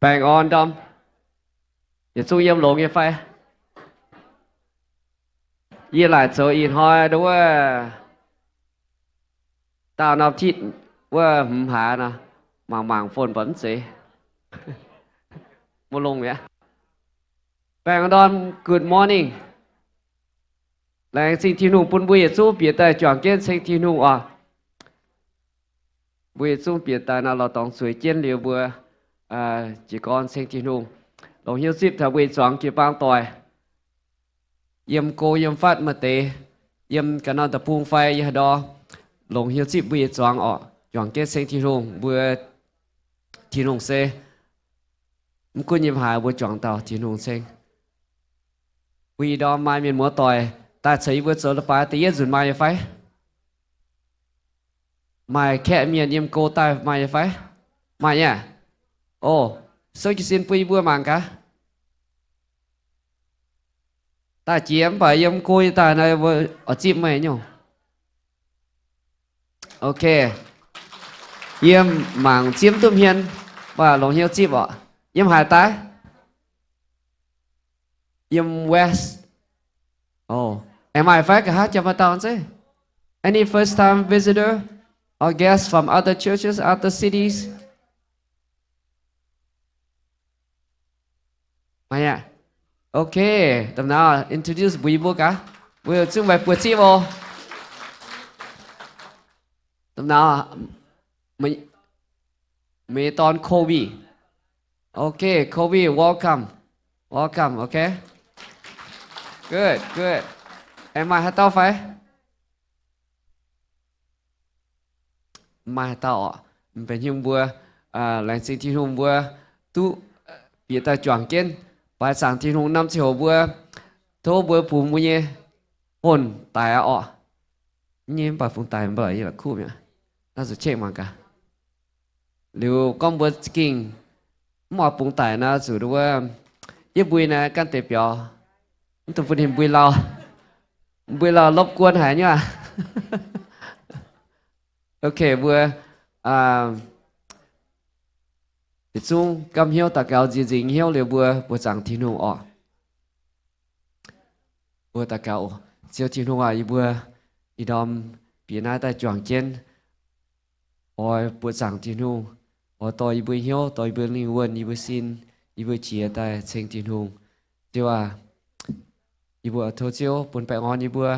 Baengh orn ndorm. Yietc zungv yiem longx nyei fai? Yie laaic zoux ih hnoi nduov wuov daauh norm titv wuov hmz hlaax nor, mangc mangc phone mv baac mv zeiz. Mv longx mi'aqv. Baengh orn ndorm, good morning. Laengz zingh Tin-Hungh bun mbuo yietc zungv bieqc daaih juangc jienv ceng Tin-Hungh oc. Mbuo yietc zungv bieqc daaih nor, lorz dorngx zueiz jienv liuz mbuo jiez gorn ceng Tin-Hungh. Longc hnyouv zipv taux mbuo ih zuangx jiu-baang doic, yiem go yiem fatv maaih deix, yiem ganh norm deic-bung fai yiem haaix ndau, longc hnyouv zipv mbuo ih zuangx oc, juangc jienv ceng Tin-Hungh. Mbuo Tin-Hungh se mv gunv yiem haaix mbuo juangc dauh Tin-Hungh ceng. Mbuo ih ndorm maaih mienh muoz doic daaih caux yie mbuo zoux leiz-baaix da'yietv nzunc maaih nyei fai? Maaih kaeqv mienh yiem go daaih maaih nyei fai? Maaih nyei aqv. O, souv jiez sin bun yie mbuo mangc gaax. Daaih jiex mv baac yiem go nyei daaih nor, mbuo oix zipv meih nyungc. Ok. Yiem mangc zieqv duqv hmien, mv baac longc hnyouv zipv oc. Yiem haaix daaih? Yiem West. O, aengx maaih fai nqa'haav jiex maaih dauh zeiv? Any first time visitor or guest from other churches, other cities? Maaih aqv. Ok, domh nauz introduce mbuox yie mbuo gaax. Mbuo zungv maaih buoz zipv oc. Domh nauz, meih, meih dorn Kobe. Ok, Kobe, welcome. Welcome, ok. Good, good. Aengx maaih haaix dauh fai? Maaih haaix dauh oc? Mv benx haaix nyungc mbuo laengz zingh Tin-Hungh mbuo duqv bieqc daaih juangc jienv baaix zaangc Tin-Hungh norm ziangh hoc mbuo tov mbuo bungx mbuo nyei phone daic aqv oc. Nyei mv baac bungx daic mv baac yie la'kuqv mi'aqv. Naaiv zuqc check mangc gaax. Liuz gorngv mbuo za'gengh mv oix bungx daic nor, zuqc wuov, yie mbui naaiv gan deix biaux, mv dungx bun ninh mbui lauh, mbui lauh lopv guon haic nyei aqv. Ok, mbuo yietc zungv gamh hnyouv daux gaux nziex nzingx hnyouv liuz mbuo mbuoqc zaangc Tin-Hungh oc. Mbuo daux gaux oc. Ziouv Tin-Hungh aac, yie mbuo ih ndorm bieqc naaiv daaih juangc jienv, oix mbuoqc zaangc Tin-Hungh, oix dorh yie mbuo hnyouv, dorh yie mbuo lingh wuonh, yie mbuo sin, yie mbuo qiex daaih ceng Tin-Hungh. Ziouv aac, yie mbuo oix tov Ziouv bun baengh orn yie mbuo.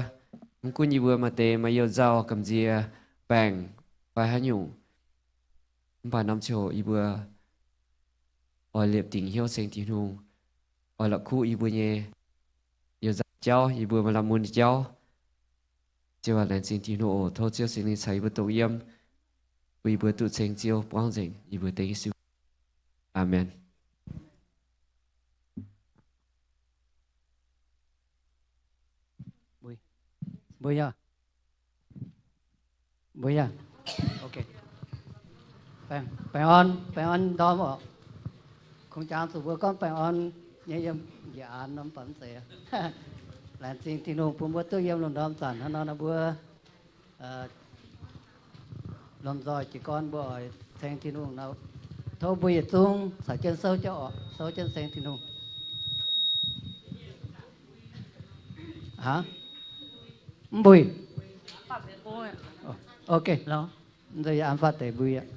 Mv gunv yie mbuo maaih deix maaih youh nzauh gamh nziex baengc fai haaix nyungc, mv baac norm ziangh hoc yie mbuo oix liepc dingc hnyouv ceng Tin-Hungh, oix la'kuqv yie mbuo nyei youh nzauh jauv, yie mbuo maaih lamh mun nyei jauv. Ziouv aac, laengz zingh Tin-Hungh oc. Tov Ziouv Singx Lingh caux yie mbuo dongh yiem, bun yie mbuo duqv ceng Ziouv buangv nzengc. Yie mbuo dengv Yesu. Aamen. Mbuo yaac, mbuo yaac, ok. Baengh, baengh orn, baengh orn ndorm oc. Kungx jangx zuqc mbuo gorngv baengh orn nyei yiem njiec aanx norm baac mv zeiz. Laengz zingh Tin-Hungh bun mbuo duqv yiem lungh ndorm zanc hnangv nor nor mbuo lomh nzoih jiez gorn mbuo oix ceng Tin-Hungh nor, tov mbuo yietc zungv caux jienv souv jienv oc, souv jienv ceng Tin-Hungh. Aa, mv mbui. Ok, nzunc yie an faatv deix mbui aqv.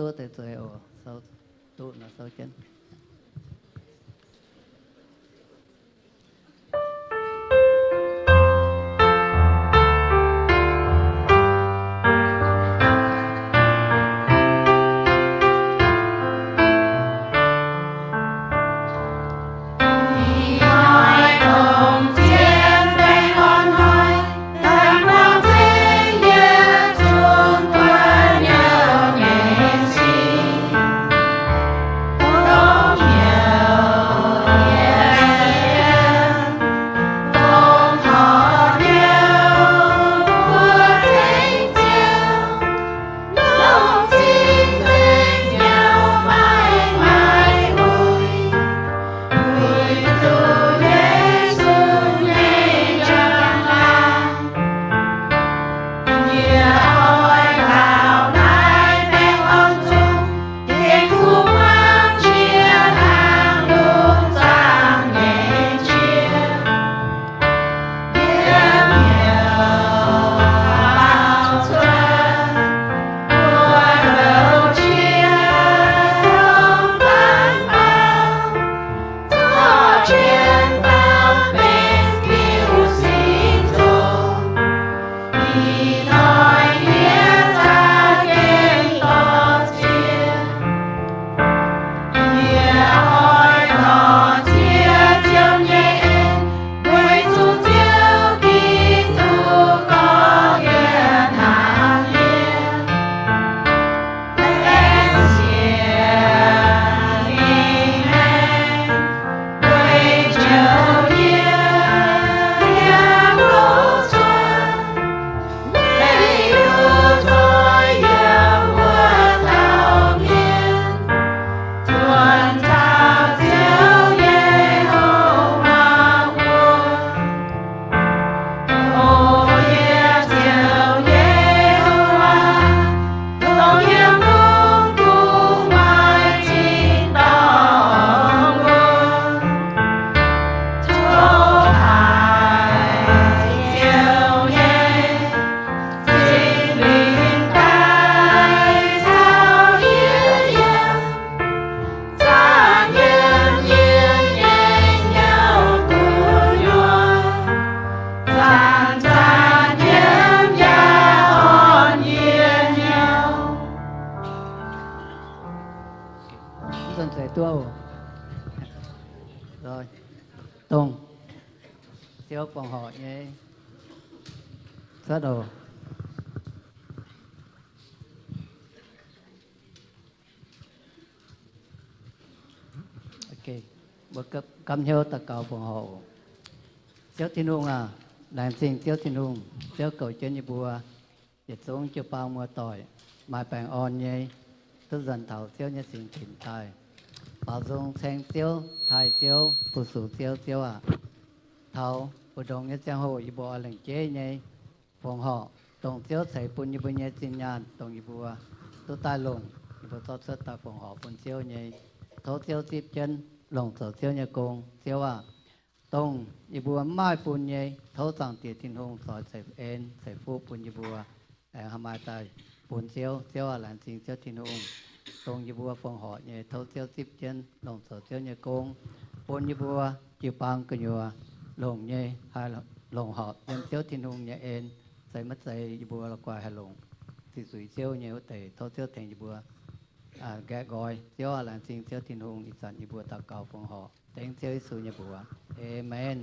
Duqv deix zueiz oc, sou duqv nor sou jienv. Mv duqv nzeix duqv. Dongh Ziouv fongc horc nyei cuotv oc. Mbuo gapv hnyouv daux gaux fongc horc oc. Ziouv Tin-Hungh aac, laengz zingh Ziouv Tin-Hungh, Ziouv goux jienv yie mbuo yietc zungv jiu-baang muoz-doic maaih baengh orn nyei, duqv nzuonx taux Ziouv nyei singx dinc daaih. Baaux nzung ceng Ziouv, taaih Ziouv, fu-sux Ziouv. Ziouv aac, taux mbu'ndongx nyei ziangh hoc yie mbuo oix lengc jeiv nyei fongc horc, dongh Ziouv ceix bun yie mbuo nyei zinh nyaanh, dongh yie mbuo duqv daaih longc, yie mbuo zorqv cuotv daaih fongc horc bun Ziouv nyei. Tov Ziouv zipv jienv longc zoux Ziouv nyei gong. Ziouv aac, dongh yie mbuo mv maaih bun nyei, tov Zaangc Diex Tin-Hungh zoix ceix en ceix fuqv bun yie mbuo aengx haih maaih daaih bun Ziouv. Ziouv aac, laengz zingh Ziouv Tin-Hungh, dongh yie mbuo fongc horc nyei, tov Ziouv zipv jienv longc zoux Ziouv nyei gong, bun yie mbuo jiu-baang gu'nyuoz longc nyei haih longc horpc yiem Ziouv Tin-Hungh nyei en. Se maiv zeiz yie mbuo la'guaih haih longc, se zuiz Ziouv nyei wuov deix. Tov Ziouv tengx yie mbuo nqaeqv nqoi. Ziouv aac, laengz zingh Ziouv Tin-Hungh. Ih zanc yie mbuo daux gaux fongc horc dengv Ziouv Yesu nyei mbuox. Aamen.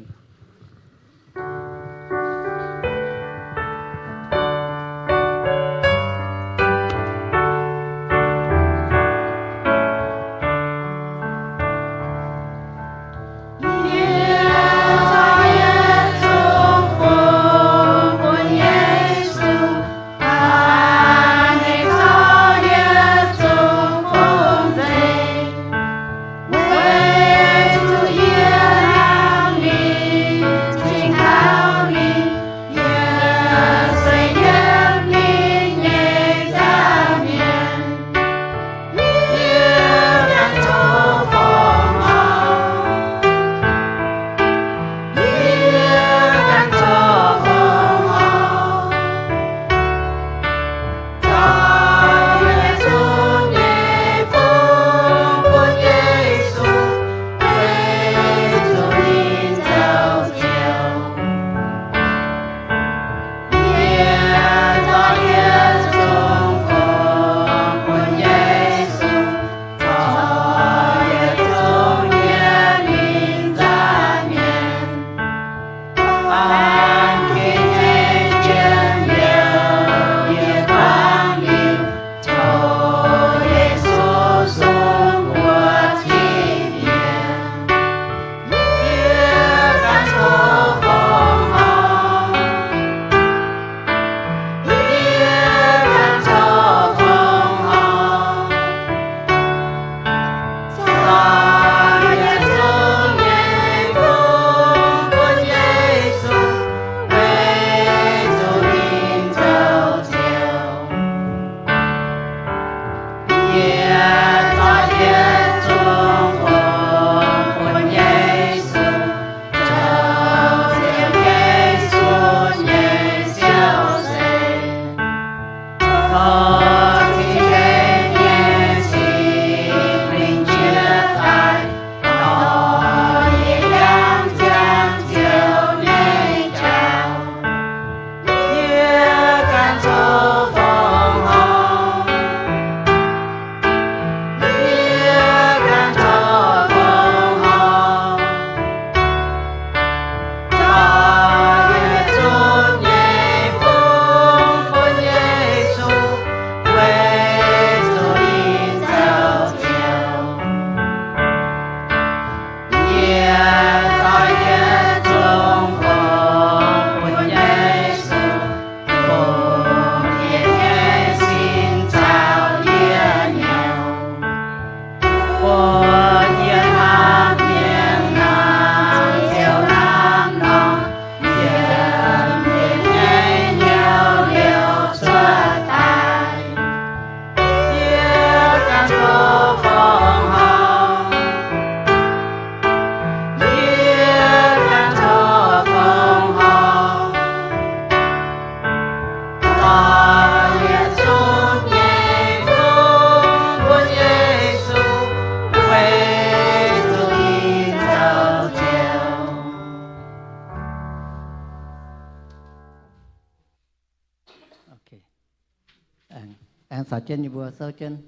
Aengx caux jienv yie mbuo souv jienv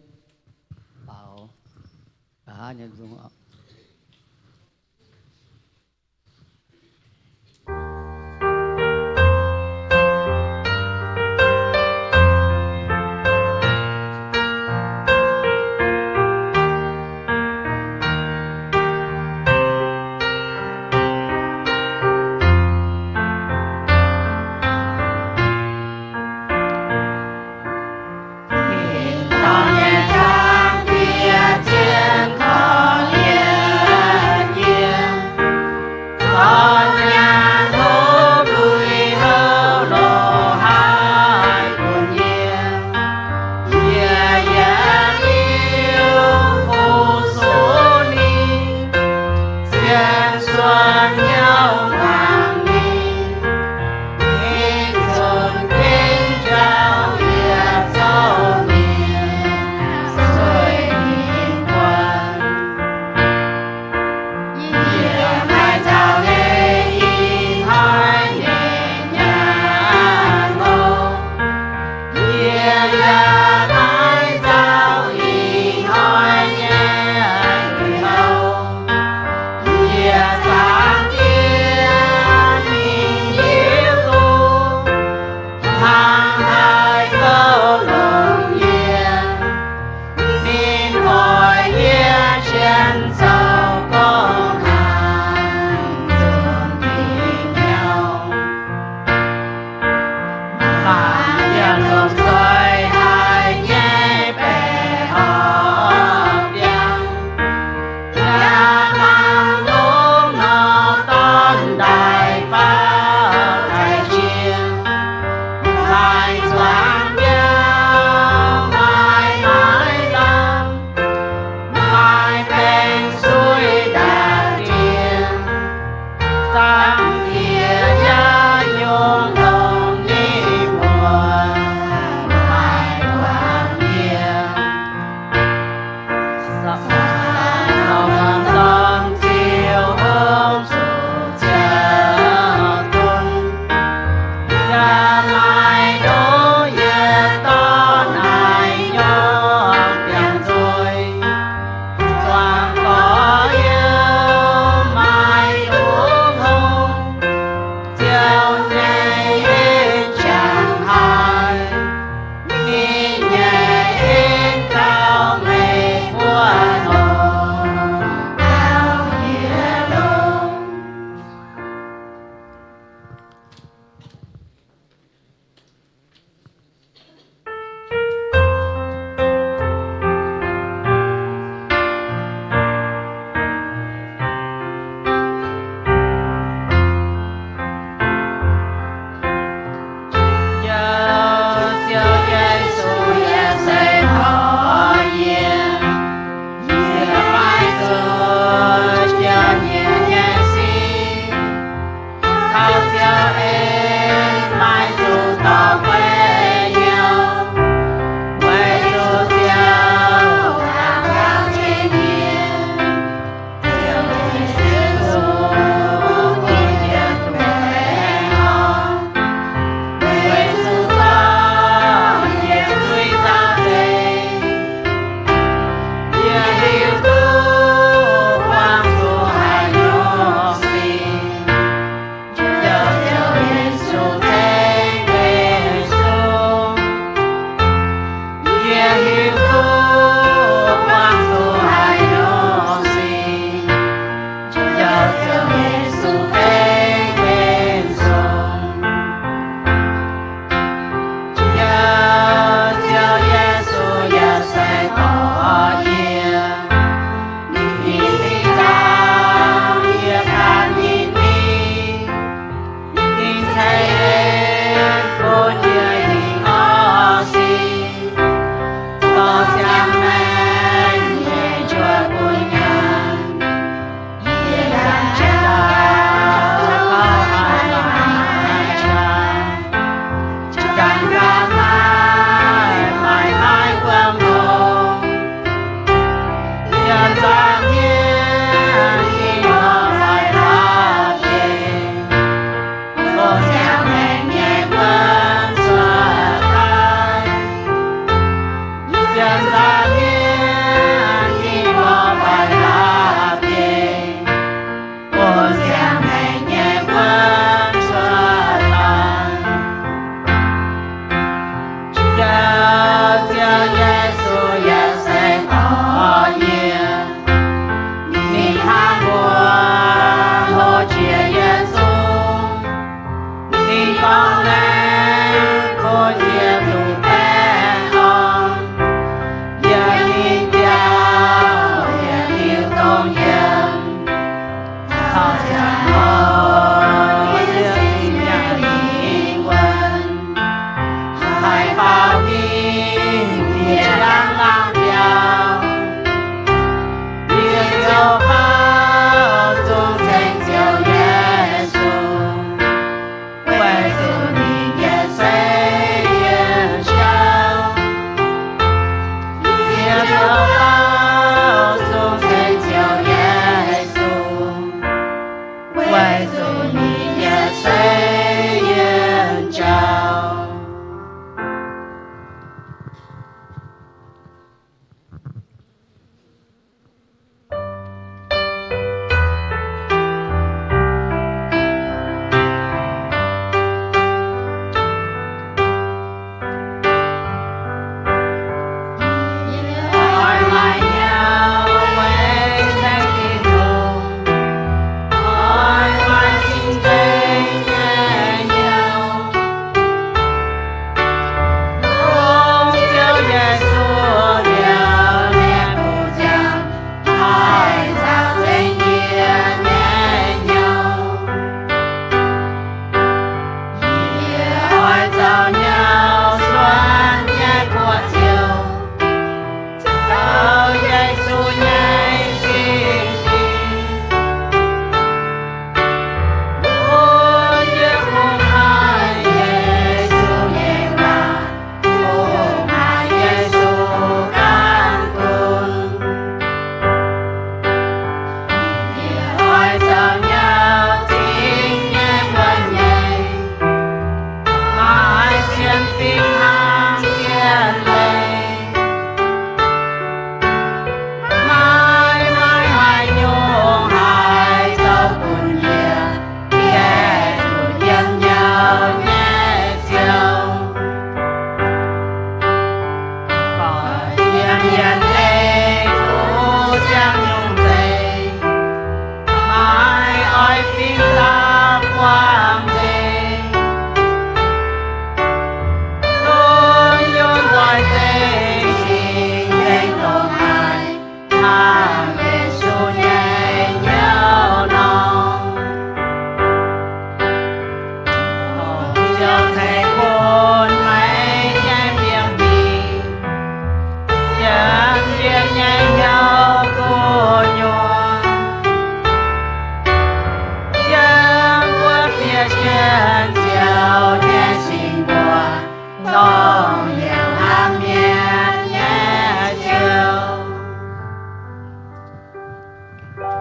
baaux nqa'haav nyei nzung oc.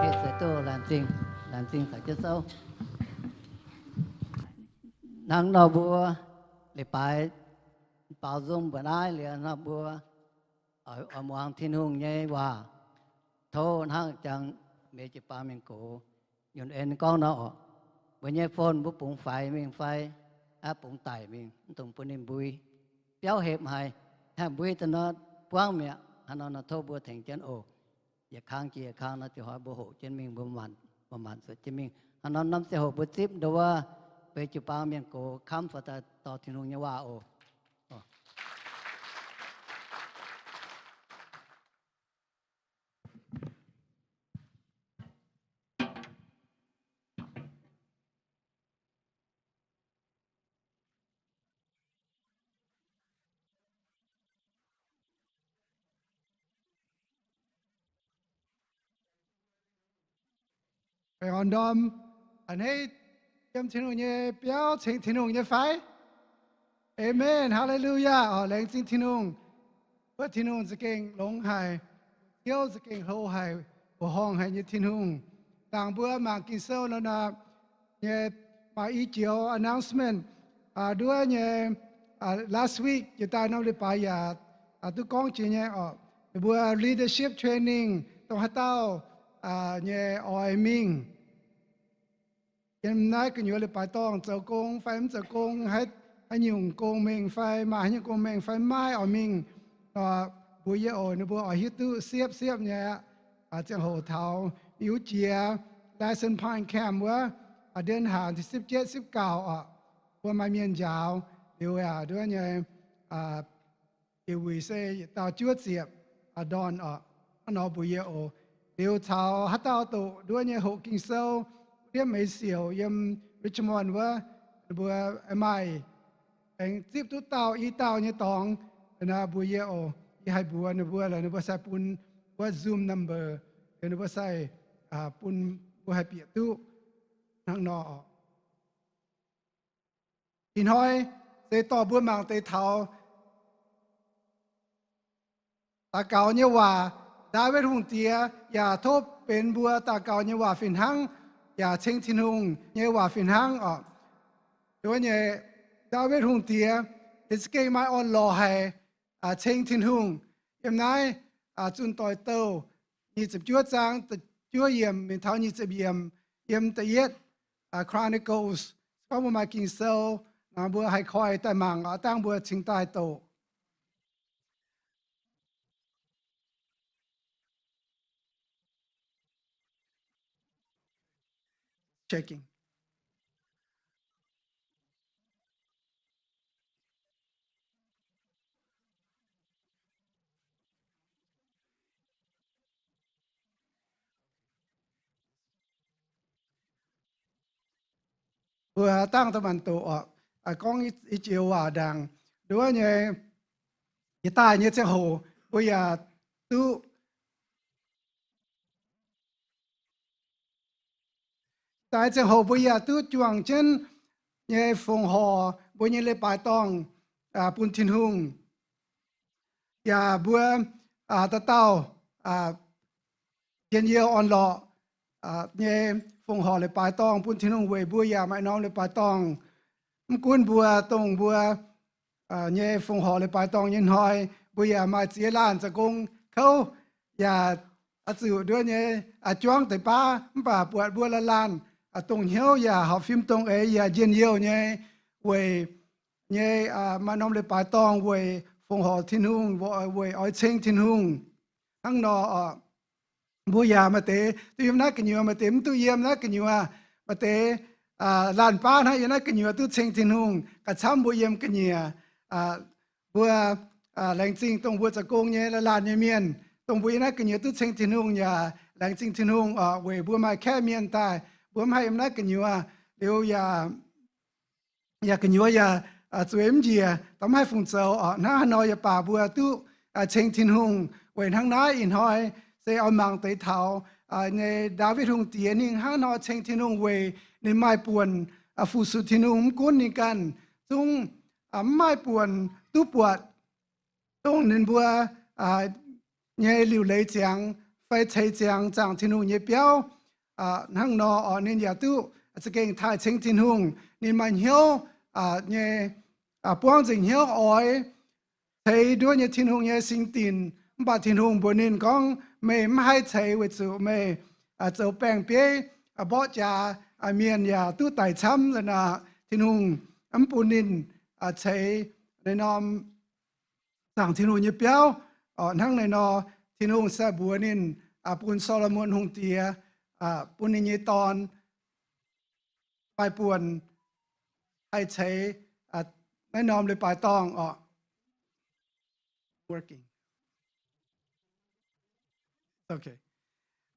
Laengz zingh, laengz zingh caux jienv souv. Hnangv nor mbuo leiz-baaix baaux nzung mbuo naaiv liuz nor mbuo oix muangx Tin-Hungh nyei waac. Tov hnangv jangx meix jiu-baang mienh gox Yunh En gorngv nor oc, mbuo nyei phone mbuo bungx faix mingh fai bungx daic mingh, mv dungx bun ninh mbui. Biauv hepc haic, haih mbui daaih nor buangv mi'aqv. Hnangv nor nor tov mbuo tengx jienv oc. Yietc kang jiex yietc kang nor ziouc hoic mbuo hoqc jienv mingh, mbuo manc, mbuo manc zuotc jienv mingh. Hnangv nor norm ziangh hoc mbuo zipv nduov meix jiu-baang mienh gox kamv faaux daaih dorh Tin-Hungh nyei waac oc. Baengh orn ndorm a'hneiv yiem Tin-Hungh nyei biauv ceng Tin-Hungh nyei fai? Aamen. Haa^le^lu^yaa. Oc, laengz zingh Tin-Hungh. Wuov Tin-Hungh za'gengh longx haic, Ziouv za'gengh hlo haic, mbuoqc horngh haic nyei Tin-Hungh. Dangc mbuo mangc Ging-Sou nor naaic nyei maaih i joux announcement nduov nyei, last week jiex daaih norm leiz-baaix yaac duqv gorngv jiex nyei oc. Ninh mbuo leadership training dongh haaix dauh nyei oix mingh yiem naaiv gu'nyuoz leiz-baaix dorngh zoux gong fai mv zoux gong, haaix nyungc gong mengh fai maaih haaix nyungc gong mengh fai maiv oix mingh, mbuox yie oc. Ninh mbuo oix hiuv duqv siepv-siepv nyei aqv. Ziangh hoc taux i wuov jiex Lassen Pine Camp wuov, เดือนห้า ที่สิบเจ็ด สิบเก้า oc, mbuo maaih mienh njaaux liuz aqv, nduov nyei diuc wuic se yietc dauh juov ziepc ndorn oc. Hnangv nor mbuox yie oc. Liuz caux haaix dauh doqc nduov nyei hoqc Ging-Sou, ndiemv meix siouc yiem Richmond wuov, ninh mbuo maaih aengx zipv duqv dauh i dauh nyei dorngx, mbuox yie oc. Yie haih mbuox ninh mbuo lorqc, ninh mbuo sai bun wuov Zoom number, ninh mbuo sai bun mbuo haih bieqc duqv hnangv nor oc. Ih hnoi se dorh mbuo mangc deix taux daux gaux nyei waac. Ndaawitv Hungh Diex yaac tov benx mbuo daux gaux nyei waac fih hnangv, yaac ceng Tin-Hungh nyei waac fih hnangv oc. Nduov nyei, Ndaawitv Hungh Diex ninh za'gengh maaih orn-lorqc haic ceng Tin-Hungh. Yiem naaiv Zunh Doic Douh nyic ziepc juov zaang da'juov yiemc mingh taux nyic ziepc yiemc, yiem da'yietv Chronicles, gorngv mbuo maaih Ging-Sou, mbuo haih koi daaih mangc oc, dangh mbuo cingx daaih doqc. Mbuo dangh da'maanc doqc oc, gorngv i joux waac ndaangc. Nduov nyei, jiex daaih nyei ziangh hoc mbuo yaac duqv daaih ziangh hoc mbuo yaac duqv juangc jienv nyei fongc horc mbuo nyei leiz-baaix dorngh bun Tin-Hungh. Yaac mbuo dauh dauh njien-youh orn-lorqc nyei fongc horc leiz-baaix dorngh bun Tin-Hungh weic mbuo yaac maaih norm leiz-baaix dorngh. Mv gunv mbuo dongh mbuo nyei fongc horc leiz-baaix dorngh nyei hnoi, mbuo yaac maaih ziex laanh zoux gong kouv, yaac oix zuqc nduov nyei juangv deix baav, mv baac buatc mbuo laanh laanh dongh hnyouv yaac horpc fim dongh eix yaac njien-youh nyei weic nyei maaih norm leiz-baaix dorngh weic fongc horc Tin-Hungh, weic oix ceng Tin-Hungh. Hnangv nor oc, mbuo yaac maaih deix duqv yiem naaiv gu'nyuoz, maaih deix mv duqv yiem naaiv gu'nyuoz, maaih deix laanh baav hnangv yiem naaiv gu'nyuoz duqv ceng Tin-Hungh gauh camv mbuo yiem ga'nyiec. Mbuo laengz zingh dongh mbuo zoux gong nyei laanh laanh nyei mienh, dongh mbuo yiem naaiv gu'nyuoz duqv ceng Tin-Hungh yaac laengz zingh Tin-Hungh oc, weic mbuo maaih kaeqv mienh daaih, mbuo mv haih yiem naaiv gu'nyuoz liuz yaac yaac gu'nyuoz yaac zueiz mv njiec, dongh mv haih fungc zoux oc. Hnangv haaix nor yaac baac mbuo duqv ceng Tin-Hungh. Weic hnangv naaiv ih hnoi se oix mangc deix taux nyei Ndaawitv Hungh Diex ninh hnangv haaix nor ceng Tin-Hungh weic ninh maaih buonc fu-sux Tin-Hungh, mv gunv ninh ganh zungv mv maaih buonc duqv buatc dongh ninh mbuo nyei liuc leiz ziangx fai ceix ziangx zaangc Tin-Hungh nyei biauv. hnangv nor oc, ninh yaac duqv za'gengh taaih ceng Tin-Hungh. Ninh maaih hnyouv nyei, buangv nzengc hnyouv oix ceix nduov nyei Tin-Hungh nyei singx dinc. Mv baac Tin-Hungh mbuox ninh gorngv, meih mv haih ceix weic zuqc meih zoux baeng-bieiv, mborqv jaax, mienh yaac duqv daic camv. La'naac Tin-Hungh mv bun ninh ceix naaiv norm zaangc Tin-Hungh nyei biauv. Hnangv naaiv nor, Tin-Hungh se mbuox ninh, bun Saa^lo^morn Hungh Diex, bun ninh nyei dorn maaih buonc haih ceix naaiv norm leiz-baaix dorngh oc.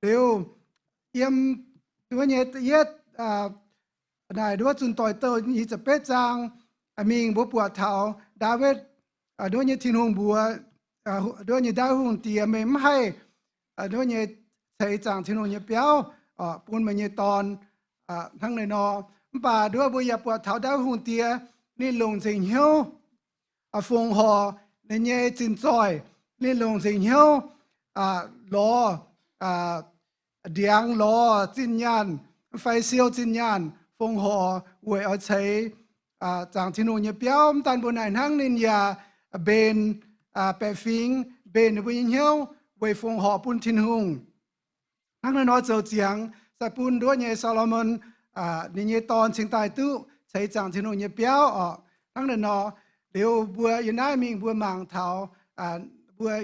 Liuz yiem nduov nyei da'yietv, naaic nduov Zunh Doic Douh nyic ziepc betv zaang mingh mbuo buatc taux Ndaawitv, nduov nyei Tin-Hungh mbuox nduov nyei Ndaawitv Hungh Diex, meih mv haih nduov nyei ceix zaangc Tin-Hungh nyei biauv, bun meih nyei dorn, hnangv naaiv nor. Mv baac nduov mbuo yaac buatc taux Ndaawitv Hungh Diex ninh longc nzengc hnyouv fongc horc ninh nyei zinh zoih, ninh longc nzengc hnyouv lorz ndiangx, lorz zinh nyaanh fai siou zinh nyaanh fongc horc weic oix ceix zaangc Tin-Hungh nyei biauv. Mv daan mbuo naaic hnangv, ninh yaac mbenc baeqc fingx, mbenc ninh mbuo nyei hnyouv weic fongc horc bun Tin-Hungh. Hnangv naaiv nor zoux ziangx se bun nduov nyei Saa^lo^morn ninh nyei dorn cingx daaih duqv ceix zaangc Tin-Hungh nyei biauv oc. Hnangv naaiv nor, liuz mbuo yiem naaiv mingh mbuo mangc taux, mbuo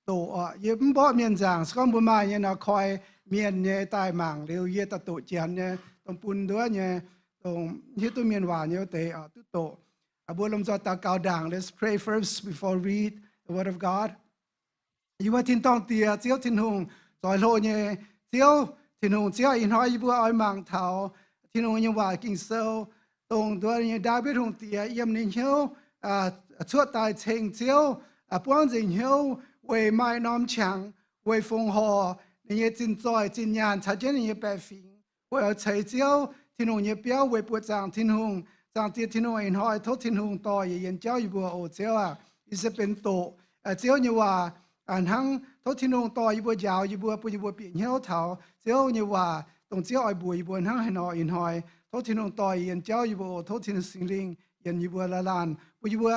doqc oc. Yie mv mborqv mienh nzaangc, se gorngv mbuo maaih nyei nor koi mienh nyei daaih mangc liuz yie daaih doqc Janx nyei, dongh bun nduov nyei, dongh hiuv duqv mienh waac nyei wuov deix oc, duqv doqc. Mbuo lomh nzoih daux gaux ndaangc. Let's pray first before read the word of God. Yie mbuo tin-dorngh Diex, Ziouv Tin-Hungh, zoix hlo nyei Ziouv, Tin-Hungh Ziouv, ih hnoi yie mbuo oix mangc taux Tin-Hungh nyei waac Ging-Sou, dongh nduov nyei Ndaawitv Hungh Diex yiem ninh hnyouv cuotv daaih ceng Ziouv, buangv nzengc hnyouv weic maaih norm qangx, weic fongc horc ninh nyei zinh zoih zinh nyaanh caux jienv ninh nyei baeqc fingx, weic oix ceix Ziouv Tin-Hungh nyei biauv, weic buoqc zaangc Tin-Hungh. Zaangc Diex Tin-Hungh, ih hnoi tov Tin-Hungh dorh yietc yienx jauv yie mbuo oc Ziouv aac. Yie se benx doqc Ziouv nyei waac hnangv. Tov Tin-Hungh dorh yie mbuo, njaaux yie mbuo, bun yie mbuo bieqc hnyouv taux Ziouv nyei waac, dongh Ziouv oix mbuox yie mbuo hnangv haaix nor ih hnoi. Tov Tin-Hungh dorh yietc yienx jauv yie mbuo oc. Tov Tin-Hungh Singx Lingh yienc yie mbuo laanh, bun yie mbuo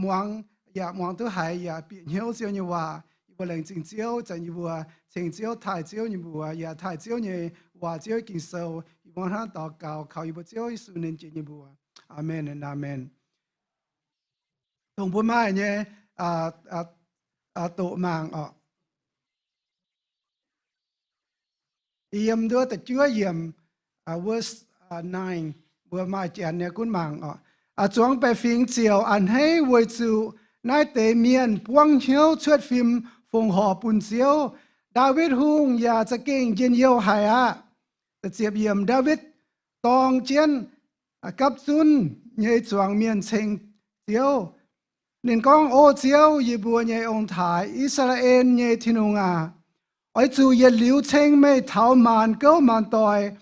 muangx yaac muangx duqv haiz yaac bieqc hnyouv Ziouv nyei waac. Yie mbuo laengz zingh Ziouv zanc yie mbuo ceng Ziouv, taaih Ziouv nyei mbuox, yaac taaih Ziouv nyei waac, Ziouv Ging-Sou. Yie mbuo hnangv daux gaux kaux yie mbuo Ziouv Yesu ninh jiex nyei mbuox. Aamen, aamen. Dongh mbuo maaih nyei doqc mangc oc. Yiem nduov da'juov yiemc, verse nine, mbuo maaih Janx nyei gunv mangc oc. Zuangx baeqc fingx ziouc a'hneiv weic zuqc naaiv deix mienh buangv hnyouv cuotv fim fongc horc bun Ziouv. Ndaawitv Hungh yaac za'gengh njien-youh haic aqv. Ziepc yiemc, Ndaawitv dorng jienv gapv zunv nyei zuangx mienh ceng Ziouv. Ninh gorngv, O Ziouv, yie mbuo nyei ong-taaix, I^saa^laa^en nyei Tin-Hungh aac, oix zuqc yietc liuz ceng meih taux maanc gouv maanc doic.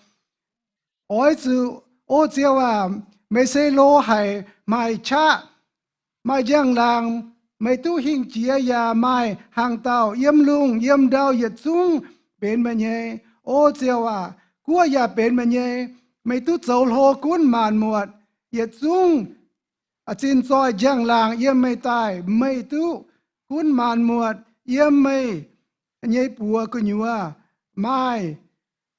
Oix zuqc, O Ziouv aac, meih se hlo haic, maaih qaqv, maaih njang-laangc, meih duqv hingh jiex yaac maaih hnaangx-daauh yiem lungh yiem ndau yietc zungv benx meih nyei. O Ziouv aac, guoqv yaac benx meih nyei. Meih duqv zoux hlo gunv maanc muotc. Yietc zungv zinh zoih njang-laangc yiem meih daaih. Meih duqv gunv maanc muotc yiem meih nyei buoz gu'nyuoz. Maaih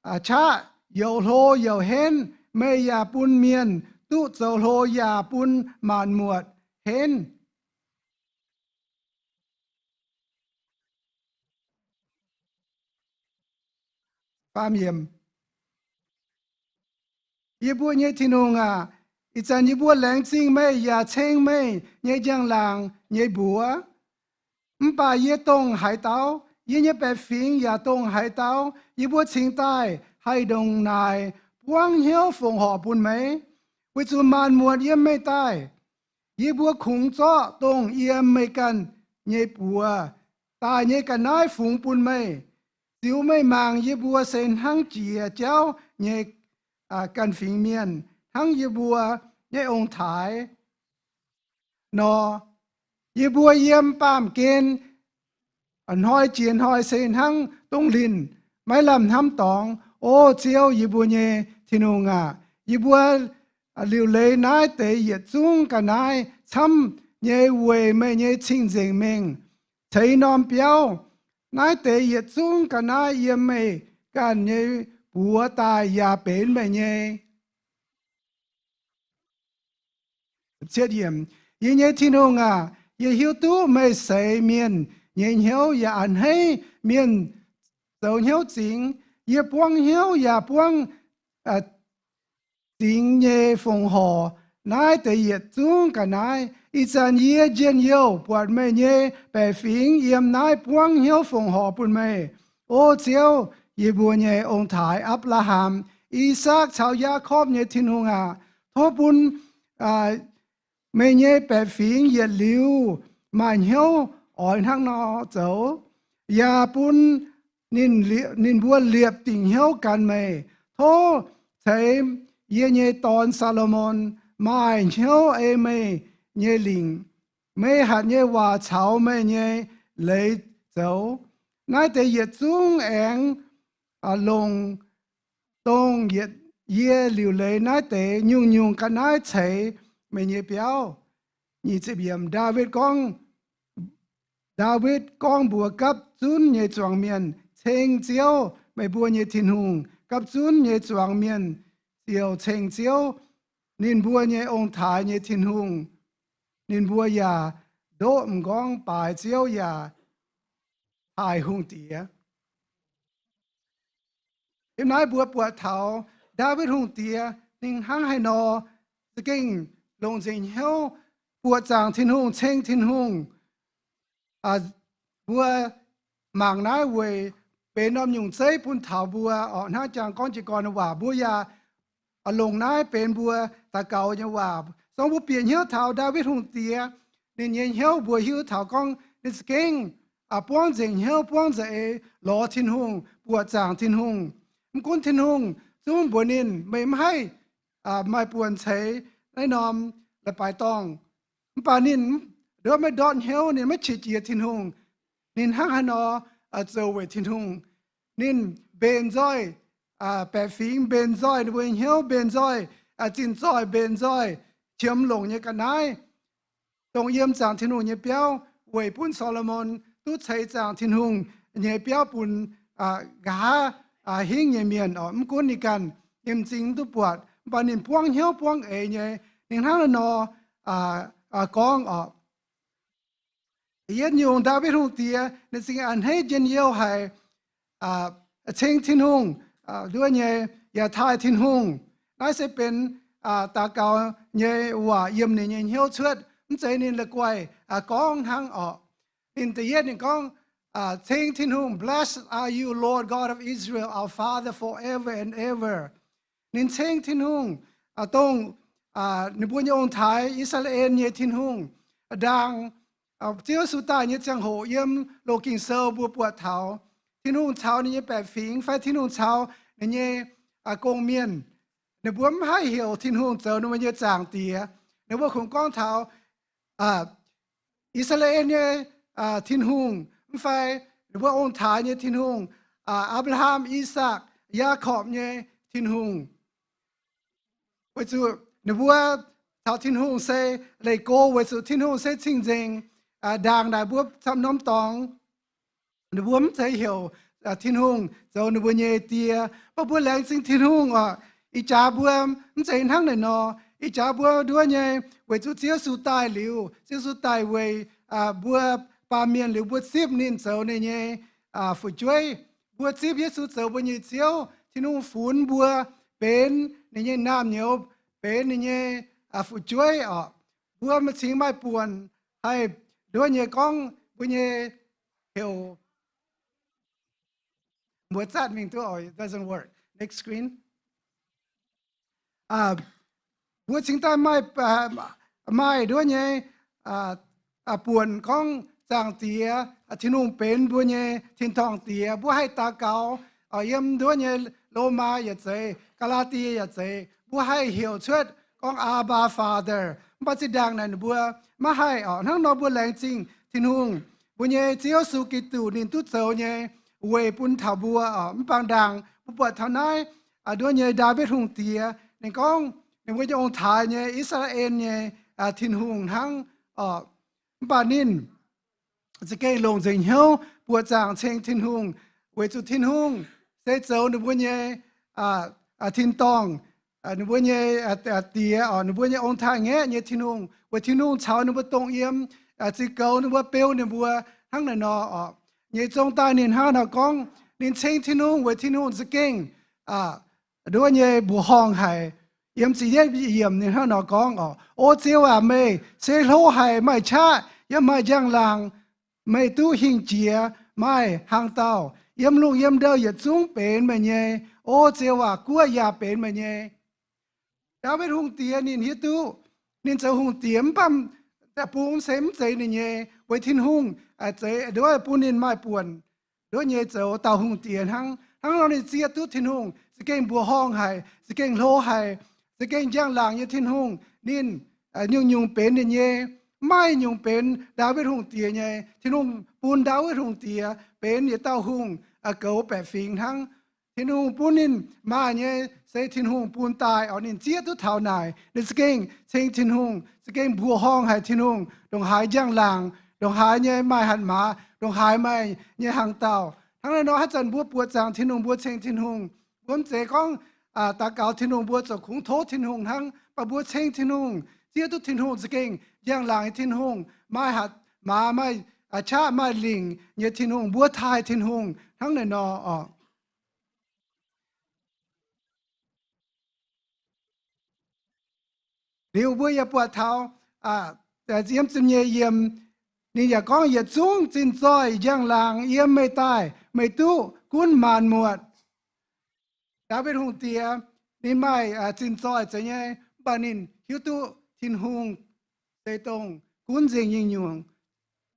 qaqv youc hlo youc henv. Meih yaac bun mienh duqv zoux hlo yaac bun maanc muotc henv. Yie mbuo nyei Tin-Hungh aac, ih zanc yie mbuo laengz zingh meih yaac ceng meih nyei njang-laangc nyei mbuox. Mv baac yie dongh haaix dauh, yie nyei baeqc fingx yaac dongh haaix dauh, yie mbuo cingx daaih haih ndongc naaic buangv hnyouv fongc horc bun meih, weic zuqc maanc muotc yiem meih daaih. Yie mbuo kungx zorqv dongh yiem meih ganh nyei buoz daaih nyei ga'naaiv fungx bun meih. Ziux meih mangc yie mbuo se hnangv jiex jauv nyei ganh fingx mienh, hnangv yie mbuo nyei ong-taaix nor. Yie mbuo yiem baamh gen hnoi jiex hnoi se hnangv dongh linh maiv lamh hnamv dorngx. O Ziouv, yie mbuo nyei Tin-Hungh aac, yie mbuo liuc leiz naaiv deix yietc zungv ga'naaiv camv nyei weic meih nyei cing-nzengc mengh ceix norm biauv. Naaiv deix yietc zungv ga'naaiv yiem meih ganh nyei buoz daaih yaac benx meih nyei. Yie nyei Tin-Hungh aac, yie hiuv duqv meih seix mienh nyei hnyouv yaac a'hneiv mienh zoux hnyouv zingx. Yie buangv hnyouv yaac buangv zingx nyei fongc horc naaiv deix yietc zungv ga'naaiv. Ih zanc yie njien-youh buatc meih nyei baeqc fingx yiem naaiv buangv hnyouv fongc horc bun meih. O Ziouv, yie mbuo nyei ong-taaix Apc^laa^ham, I^sakc caux Yaakopv nyei Tin-Hungh aac, tov bun meih nyei baeqc fingx yietc liuz maaih hnyouv oix hnangv nor zoux, yaac bun ninh mbuo liepc dingc hnyouv gan meih. Tov ceix yie nyei dorn, Saa^lo^morn, maaih hnyouv ei meih nyei lingc. Meih hatc nyei waac caux meih nyei leiz zoux. Naaiv deix yietc zungv aengx longc dongh yietc yie liuc leiz naaiv deix nyungc-nyungc ga'naaiv ceix meih nyei biauv. Ndaawitv gorngv, Ndaawitv gorngv mbuox gapv zunv nyei zuangx mienh, Ceng Ziouv, meih mbuo nyei Tin-Hungh. Gapv zunv nyei zuangx mienh ziouc ceng Ziouv, ninh mbuo nyei ong-taaix nyei Tin-Hungh. Ninh mbuo yaac ndoqv m'nqorngv baaix Ziouv yaac taaih hungh diex. Yiem naaiv mbuo buatc taux Ndaawitv Hungh Diex ninh hnangv haaix nor za'gengh longc nzengc hnyouv buoqc zaangc Tin-Hungh, ceng Tin-Hungh. Mbuo mangc naaiv weic benx norm nyungc zeiv bun taux mbuo orqc. Hnangv jangx gorngv jiez gorn nyei waac, mbuo yaac longc naaiv benx mbuo daux gaux nyei waac. Song mbuo bieqc hnyouv taux Ndaawitv Hungh Diex, ninh nyei hnyouv mbuo hiuv taux gorngv ninh za'gengh buangv nzengc hnyouv, buangv nza'eix lorz Tin-Hungh, buoqc zaangc Tin-Hungh. Mv gunv Tin-Hungh zungv mbuox ninh, meih mv haih maaih buonc ceix naaiv norm leiz-baaix dorngh. Mv baac ninh nduov maiv ndortv hnyouv, ninh maiv qiex jiez Tin-Hungh. Ninh hnangv haaix nor zoux weic Tin-Hungh. Ninh mbenc nzoih baeqc fingx, mbenc nzoih ninh mbuo nyei hnyouv, mbenc nzoih zinh zoih, mbenc nzoih qiemx longc nyei ga'naaiv, dongh yiem zaangc Tin-Hungh nyei biauv weic bun Saa^lo^morn duqv ceix zaangc Tin-Hungh nyei biauv bun nqa'haav hingv nyei mienh oc. Mv gunv ninh ganh nyei m'zing mv duqv buatc, mv baac ninh buangv hnyouv buangv eix nyei. Ninh hnangv naaiv nor gorngv oc. Yietc nyungc Ndaawitv Hungh Diex ninh zingh a'hneiv njien-youh haic, ceng Tin-Hungh nduov nyei, yaac taaih Tin-Hungh. Naaiv se benx daux gaux nyei waac yiem ninh nyei hnyouv cuotv, mv zeiz ninh la'guaih gorngv hnangv orqc. Ninh da'yietv ninh gorngv, ceng Tin-Hungh, Blessed are you, Lord God of Israel, our Father, forever and ever. Ninh ceng Tin-Hungh, dongh ninh mbuo nyei ong-taaix, I^saa^laa^en nyei Tin-Hungh. Ndaangc Ziouv Yesu daaih nyei ziangh hoc yiem loz Ging-Sou mbuo buatc taux Tin-Hungh caux ninh nyei baeqc fingx fai Tin-Hungh caux ninh nyei gong-mienh, ninh mbuo mv haih heuc Tin-Hungh zoux ninh mbuo nyei Zaangc Diex. Ninh mbuo kungx gorngv taux I^saa^laa^en nyei Tin-Hungh, mv fai ninh mbuo ong-taaix nyei Tin-Hungh, Apc^laa^ham, I^sakc, Yaakopv nyei Tin-Hungh. Weic zuqc ninh mbuo caux Tin-Hungh se leih go, weic zuqc Tin-Hungh se cing-nzengc. Ndaangc naaic mbuo camv norm dorngx ninh mbuo mv zeiz heuc Tin-Hungh zoux ninh mbuo nyei Die. Mv baac mbuo laengz zingh Tin-Hungh oc. Ih jaax mbuo mv zeiz hnangv naaic nor. Ih jaax mbuo nduov nyei, weic zuqc Ziouv Yesu daaih liuz, Ziouv Yesu daaih weic mbuo baamh mienh liuz, mbuo zipv ninh zoux ninh nyei fu'jueiv. Mbuo zipv Yesu zoux mbuo nyei Ziouv. Tin-Hungh funx mbuo benx ninh nyei naamh nyouz, benx ninh nyei fu'jueiv oc. Mbuo maiv cingx maaih buonc haih nduov nyei gorngv mbuo nyei heuc mbuo zatv mingh duqv oc. It doesn't work. Next screen. Mbuo cingx daaih maaih, maaih nduov nyei buonc gorngv Zaangc Diex, Tin-Hungh benx mbuo nyei tin-dorngh Diex. Mbuo haih daux gaux, yiem nduov nyei Lomaa yaac zeiz, Gaa^laa^die yaac zeiz, mbuo haih heuc cuotv gorngv Abba, Father. Mv baac zinh ndaangc naaic ninh mbuo maiv haih oc. Hnangv nor mbuo laengz zingh Tin-Hungh, mbuo nyei Ziouv Yesu Giduc ninh duqv zoux nyei weic bun taux mbuo oc. Mv baac ndaangc Mbuo buatc taux naaiv nduov nyei Ndaawitv Hungh Diex, ninh gorngv ninh mbuo nyei ong-taaix nyei I^saa^laa^en nyei Tin-Hungh hnangv oc. Mv baac ninh za'gengh longc nzengc hnyouv buoqc zaangc ceng Tin-Hungh, weic zuqc Tin-Hungh se zoux ninh mbuo nyei tin-dorngh, ninh mbuo nyei diex, ninh mbuo nyei ong-taaix-ngaeqv nyei Tin-Hungh, weic Tin-Hungh caux ninh mbuo dongh yiem, ziux goux ninh mbuo, beu ninh mbuo hnangv naaiv nor oc. Nyei zong daaih ninh hnangv nor gorngv, ninh ceng Tin-Hungh weic Tin-Hungh za'gengh nduov nyei mbuoqc horngh haic. Yiem ziepc yietv yiemc ninh hnangv nor gorngv oc, O Ziouv aac, meih se hlo haic, maaih qaqv yaac maaih njang-laangc, meih duqv hingh jiex, maaih hnaangx-daauh yiem lungh yiem ndouh yietc zungv benx meih nyei. O Ziouv aac, guoqv yaac benx meih nyei. Ndaawitv Hungh Diex ninh hiuv duqv ninh zoux hungh diex mv baac da'bung se mv zeiz ninh nyei, weic Tin-Hungh zeix nduov bun ninh maaih buonc nduov nyei zoux dauh hungh diex hnangv. Hnangv nor ninh zieqv duqv Tin-Hungh za'gengh mbuoqc horngh haic, za'gengh hlo haic, za'gengh njang-laangc nyei Tin-Hungh. Ninh nyungc-nyungc benx ninh nyei, maiv nyungc benx Ndaawitv Hungh Diex nyei. Tin-Hungh bun Ndaawitv Hungh Diex benx yietc dauh hungh goux baeqc fingx hnangv. Tin-Hungh bun ninh maaih nyei se Tin-Hungh bun daaih oc. Ninh zieqv duqv taux naaic, ninh za'gengh ceng Tin-Hungh, za'gengh mbuoqc horngh haic Tin-Hungh, ndongc haaix njang-laangc, ndongc haaix nyei maaih hatc maaz, ndongc haaix maaih nyei hnaangx-daauh. Hnangv naaiv nor haaix zanc mbuo buoqc zaangc Tin-Hungh, mbuo ceng Tin-Hungh, mbuo mv zeiz gorngv daux gaux Tin-Hungh mbuo zoux kungx tov Tin-Hungh hnangv, mv baac mbuo ceng Tin-Hungh, zieqv duqv Tin-Hungh za'gengh njang-laangc nyei Tin-Hungh, maaih hatc maaz, maaih qaqv, maaih lingc nyei Tin-Hungh, mbuo taaih Tin-Hungh hnangv naaiv nor oc. Liuz mbuo yaac buatc taux yiem ziepc nyeic yiemc, ninh yaac gorngv, Yietc zungv zinh zoih njang-laangc yiem meih daaih, meih duqv gunv maanc muotc. Ndaawitv Hungh Diex ninh maaih zinh zoih zeiz nyei, mv baac ninh hiuv duqv Tin-Hungh se dongh gunv nzengc nyungc-nyungc,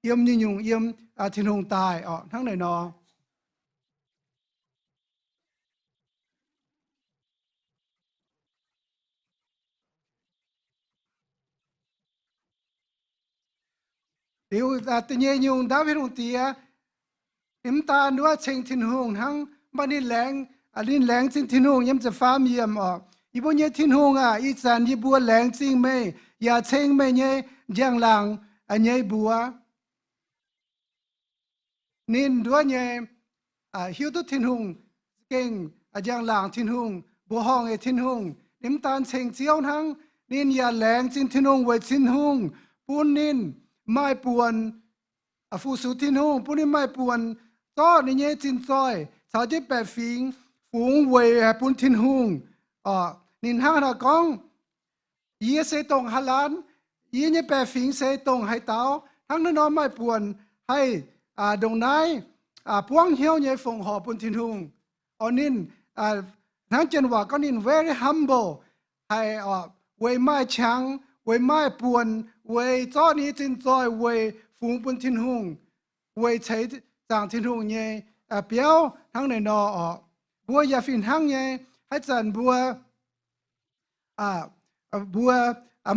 yiem nyungc-nyungc yiem Tin-Hungh daaih oc, hnangv naaiv nor. Liuz da'nyeic nyungc, Ndaawitv Hungh Diex ninh mv daan nduov ceng Tin-Hungh hnangv, mv baac ninh laengz, ninh laengz zingh Tin-Hungh yiem ziepc faam yiemc oc, Yie mbuo nyei Tin-Hungh aac, ih zanc yie mbuo laengz zingh meih yaac ceng meih nyei njang-laangc nyei mbuox. Ninh nduov nyei hiuv duqv Tin-Hungh gengh njang-laangc Tin-Hungh, mbuoqc horngh nyei Tin-Hungh. Ninh mv daan ceng Ziouv hnangv, ninh yaac laengz zingh Tin-Hungh weic Tin-Hungh bun ninh maaih buonc fu-sux Tin-Hungh, bun ninh maaih buonc zorqv ninh nyei zinh zoih caux jienv baeqc fingx fungx weic haih bun Tin-Hungh. Ninh hnangv naaiv gorngv, Yie se dongh haaix laanh? Yie nyei baeqc fingx se dongh haaix dauh? Hnangv naaiv nor maaih buonc haih ndongc naaiv buangv hnyouv nyei fongc horc bun Tin-Hungh. Oc ninh hnangv janx waac gorngv ninh very humble, haih weic maaih qangx, weic maaih buonc, weic zorqv ninh nyei zinh zoih weic fungx bun Tin-Hungh, weic ceix zaangc Tin-Hungh nyei biauv hnangv naaiv nor oc. Mbuo yaac fih hnangv nyei, haaix zanc mbuo mbuo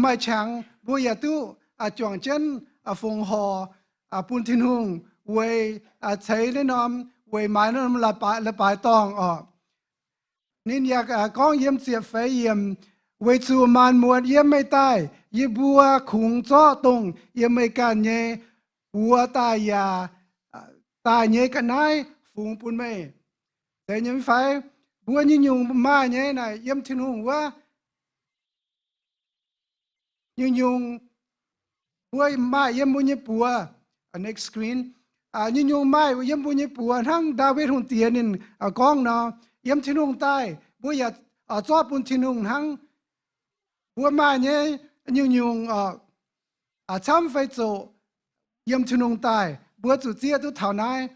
maaih qangx, mbuo yaac duqv juangc jienv fongc horc bun Tin-Hungh weic ceix naaiv norm, weic maaiz naaiv norm leiz-baaix dorngh oc. Ninh yaac gorngv yiem ziepc feix yiemc, Weic zuqc maanc muotc yiem meih daaih, yie mbuo kungx zorqv dongh yiem meih ganh nyei buoz daaih yaac daaih nyei ga'naaiv fungx bun meih. Zeiz nyei mv fai? Mbuo nyungc-nyungc maaih nyei naaic yiem Tin-Hungh wuov. Nyungc-nyungc mbuo maaih yiem mbuo nyei buoz. Next screen. Nyungc-nyungc maaih yiem mbuo nyei buoz hnangv Ndaawitv Hungh Diex ninh gorngv nor, yiem Tin-Hungh daaih mbuo yaac zorqv bun Tin-Hungh hnangv. Mbuo maaih nyei nyungc-nyungc camv fai zoqc, yiem Tin-Hungh daaih mbuo zuqc zieqv duqv taux naaiv.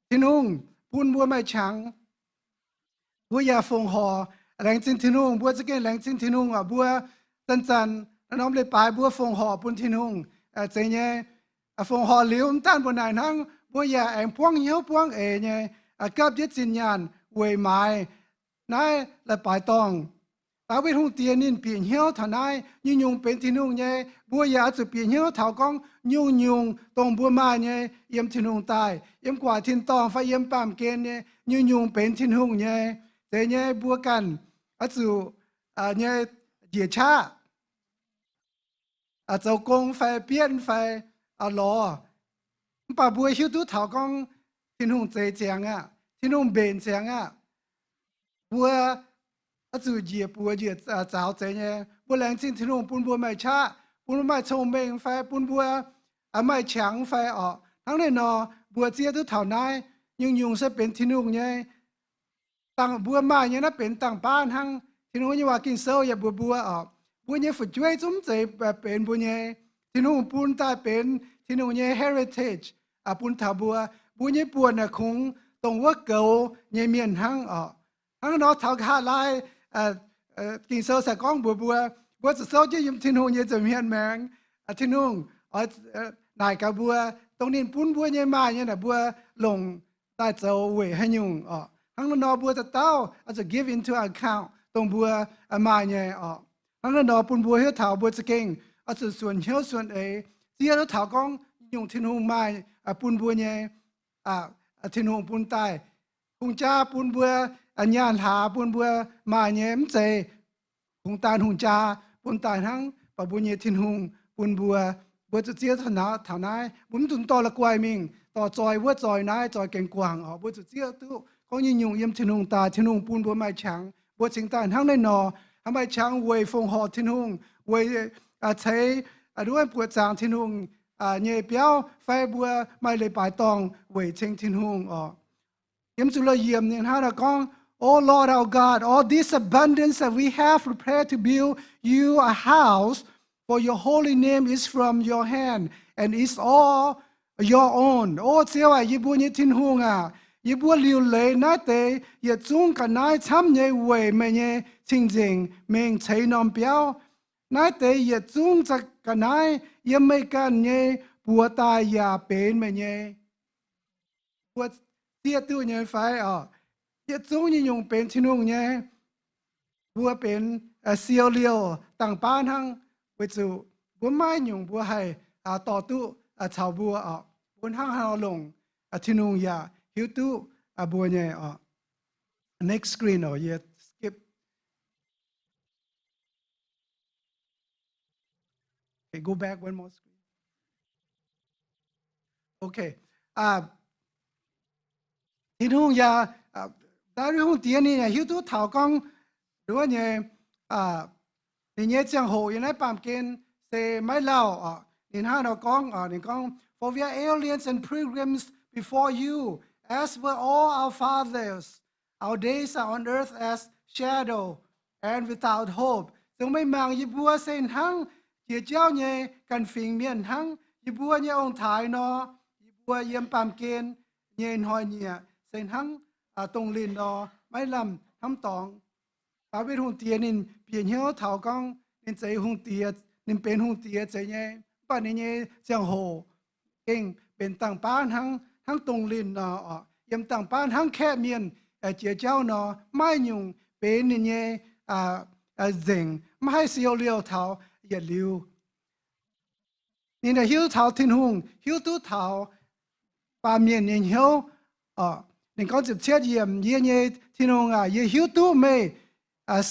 Tin-Hungh bun mbuo maaih qangx, mbuo yaac fongc horc laengz zingh Tin-Hungh. Mbuo za'gengh laengz zingh Tin-Hungh oc. Mbuo zanc-zanc naaiv norm leiz-baaix mbuo fongc horc bun Tin-Hungh. Zeiz nyei, fongc horc liuz mv daan mbuo naaic hnangv, mbuo yaac aengx buangv hnyouv buangv eix nyei, gapv jienv zinh nyaanh weic maaiz naaiv leiz-baaix dorngh. Ndaawitv Hungh Diex ninh bieqc hnyouv taux naaiv nyungc-nyungc benx Tin-Hungh nyei. Mbuo yaac oix zuqc bieqc hnyouv taux gorngv nyungc-nyungc dongh mbuo maaih nyei yiem Tin-Hungh daaih, yiem gu'nguaaic tin-dorngh fai yiem baamh gen nyei, nyungc-nyungc benx Tin-Hungh nyei. Zeiz nyei, mbuo ganh oix zuqc nyei njiec qaqv zoux gong fai bietv fai lorz. Mv baac mbuo hiuv duqv taux gorngv Tin-Hungh zeix ziangx aqv, Tin-Hungh mbenc ziangx aqv. Mbuo oix zuqc njiec buoz njiec zaaux zeiz nyei. Mbuo laengz zingh Tin-Hungh bun mbuo maaih qaqv, bun mbuo maaih cong-mengh fai bun mbuo maaih qangx fai orqc. Hnangv naaiv nor, mbuo zieqv duqv taux naaiv nyungc-nyungc se benx Tin-Hungh nyei. Dangh mbuo maaih nyei naaiv benx dangh baav hnangv. Tin-Hungh nyei waac Ging-Sou yaac mbuox mbuo orqc, mbuo nyei fu'jueiv zungv mv zeiz benx mbuo nyei. Tin-Hungh bun daaih benx Tin-Hungh nyei heritage bun taux mbuo. Mbuo nyei buonc naaic kungx dongh wuov goux nyei mienh hnangv orqc. Hnangv nor taux nqa'haav laai Ging-Sou se gorngv mbuox mbuo, mbuo zuqc souv jienv yiem Tin-Hungh nyei nza'hmien maengx. Tin-Hungh oix naaic gaax mbuo, dongh ninh bun mbuo nyei maaih nyei naaic mbuo longc daaih zoux weic haaix nyungc orqc. Hnangv naaiv nor mbuo dauh dauh oix zuqc give into account dongh mbuo maaih nyei orqc. Hnangv naaiv nor bun mbuo hiuv taux mbuo za'gengh oix zuqc suonc hnyouv suonc eix zieqv duqv taux gorngv nyungc Tin-Hungh maaih bun mbuo nyei, Tin-Hungh bun daaih. Hungh jaa bun mbuo, nyaanh hlaax bun mbuo maaih nyei mv zeiz kungx daan hungh jaa bun daaih hnangv, mv baac mbuo nyei Tin-Hungh bun mbuo. Mbuo zuqc zieqv taux naaiv, mbuo mv dungx dorh la'guaih mingh dorh zoi wuov zoi naaiv zoi gaengh guangc orqc. Mbuo zuqc zieqv duqv gorngv nyungc-nyungc yiem Tin-Hungh daaih, Tin-Hungh bun mbuo maaih qangx. Mbuo cingx daaih hnangv naaiv nor, maaih qangx weic fongc horc Tin-Hungh, weic ceix, nduov buoqc zaangc Tin-Hungh nyei biauv fai mbuo maaih leiz-baaix dorngh weic ceng Tin-Hungh orqc. Yiem zuqc la'yiemc ninh hnangv naaiv gorngv, O Lord our God, all this abundance that we have prepared to build you a house for your holy name is from your hand and is all your own. O Ziouv aac, yie mbuo nyei Tin-Hungh aac, yie mbuo liuc leiz naaiv deix yietc zungv ga'naaiv camv nyei weic meih nyei cing-nzengc mengh ceix norm biauv. Naaiv deix yietc zungv ga'naaiv yiem meih ganh nyei buoz daaih yaac benx meih nyei. Mbuo zieqv duqv nyei fai orqc? Yietc zungv nyei nyungc benx Tin-Hungh nyei. Mbuo benx siou liouh dangh baav hnangv, weic zuqc mbuo maiv nyungc mbuo haih dorh duqv caux mbuo orqc. Mbuo hnangv haaix nor longc, Tin-Hungh yaac hiuv duqv mbuo nyei orqc. Next screen orqc, yie skip. Okay, go back one more screen. Okay. Tin-Hungh yaac, Ndaawitv Hungh Diex ninh yaac hiuv duqv taux gorngv nduov nyei, ninh nyei ziangh hoc yiem naaiv baamh gen se maiv lauh orqc. Ninh hnangv nor gorngv, ninh gorngv, For we are aliens and pilgrims before you, as were all our fathers. Our days are on earth as shadow and without hope. Dongh meih mangc yie mbuo se hnangv jiex jauv nyei ganh fingx mienh hnangv. Yie mbuo nyei ong-taaix nor, yie mbuo yiem baamh gen nyei hnoi-nyieqc se hnangv dongh linh nor, maiv lamh hnamv dorngx. Ndaawitv Hungh Diex ninh bieqc hnyouv taux gorngv ninh zeix hungh diex, ninh benx hungh diex zeiz nyei, mv baac ninh nyei ziangh hoc gengh benx dangh baav hnangv, hnangv dongh linh nor orqc. Yiem dangh baav hnangv kaeqv mienh jiex jauv nor, maiv nyungc benx ninh nyei nzengc, maiv haih siou liouh taux yietc liuz. Ninh hiuv taux Tin-Hungh, hiuv duqv taux baamh mienh nyei hnyouv. Ninh gorngv ziepc cietv yiemc, Yie nyei Tin-Hungh aac, yie hiuv duqv meih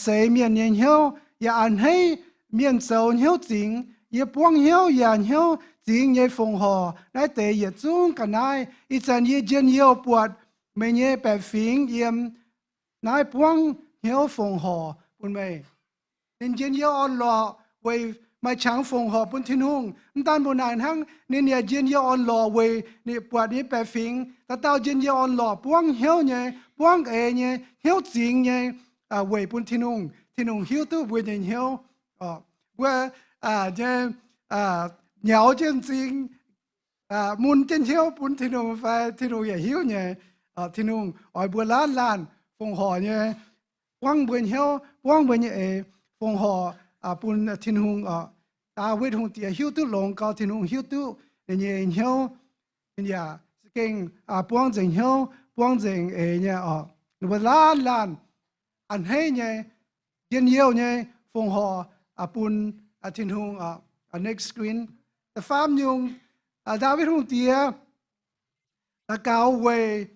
seix mienh nyei hnyouv, yaac a'hneiv mienh zoux hnyouv zingx. Yie buangv hnyouv yaac hnyouv zingx nyei fongc horc naaiv deix yietc zungv ga'naaiv. Ih zanc yie njien-youh buatc meih nyei baeqc fingx yiem naaiv buangv hnyouv fongc horc bun meih. Ninh njien-youh orn-lorqc weic maaih qangx fongc horc bun Tin-Hungh. Mv daan mbuo naaic hnangv, ninh yaac njien-youh orn-lorqc weic ninh buatc nyei baeqc fingx dauh dauh njien-youh orn-lorqc buangv hnyouv nyei, buangv eix nyei, hnyouv zingx nyei, weic bun Tin-Hungh. Tin-Hungh hiuv duqv mbuo nyei hnyouv. Mbuo nyei nyaux jienv m'zing, mun jienv hnyouv bun Tin-Hungh fai Tin-Hungh yaac hiuv nyei. Tin-Hungh oix mbuo laanh laanh fongc horc nyei, buangv mbuo hnyouv, buangv mbuo nyei eix, fongc horc bun Tin-Hungh oc. Ndaawitv Hungh Diex hiuv duqv longx gau, Tin-Hungh hiuv duqv ninh nyei hnyouv. Ninh yaac za'gengh buangv nzengc hnyouv, buangv nzengc eix nyei oc. Ninh mbuo laanh laanh a'hneiv nyei njien-youh nyei fongc horc bun Tin-Hungh. Next screen. Da'faam nyungc, Ndaawitv Hungh Diex daux gaux weic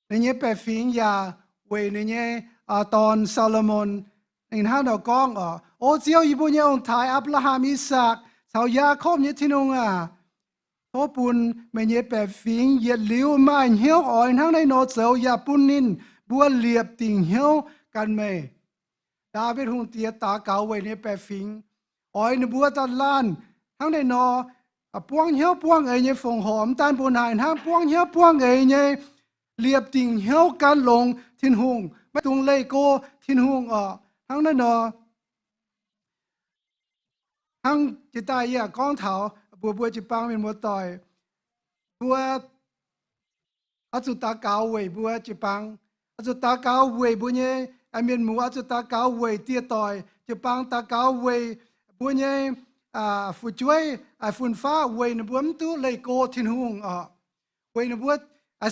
ninh nyei baeqc fingx yaac weic ninh nyei dorn, Saa^lo^morn. Ninh hnangv nor gorngv oc, O Ziouv, yie mbuo nyei ong-taaix, Apc^laa^ham, I^sakc, caux Yaakopv nyei Tin-Hungh aac, tov bun meih nyei baeqc fingx yietc liuz maaih hnyouv oix hnangv naaiv nor zoux, yaac bun ninh mbuo liepc dingc hnyouv gan meih. Ndaawitv Hungh Diex daux gaux weic ninh nyei baeqc fingx, oix ninh mbuo daaih laanh hnangv naaiv nor buangv hnyouv buangv eix nyei fongc horc. Mv daan mbuo naaic hnangv, buangv hnyouv buangv eix nyei, liepc dingc hnyouv gan longx Tin-Hungh, maiv dungx leih go Tin-Hungh oc. Hnangv naaiv nor, hnangv jiex daaih yie yaac gorngv taux mbuox mbuo jiu-baang mienh muoz-doic, mbuo oix zuqc daux gaux weic mbuo jiu-baang, oix zuqc daux gaux weic mbuo nyei mienh muoz, oix zuqc daux gaux weic dieh doic jiu-baang, daux gaux weic mbuo nyei fu'jueiv fun-faqv, weic ninh mbuo mv duqv leih go Tin-Hungh oc. Weic ninh mbuo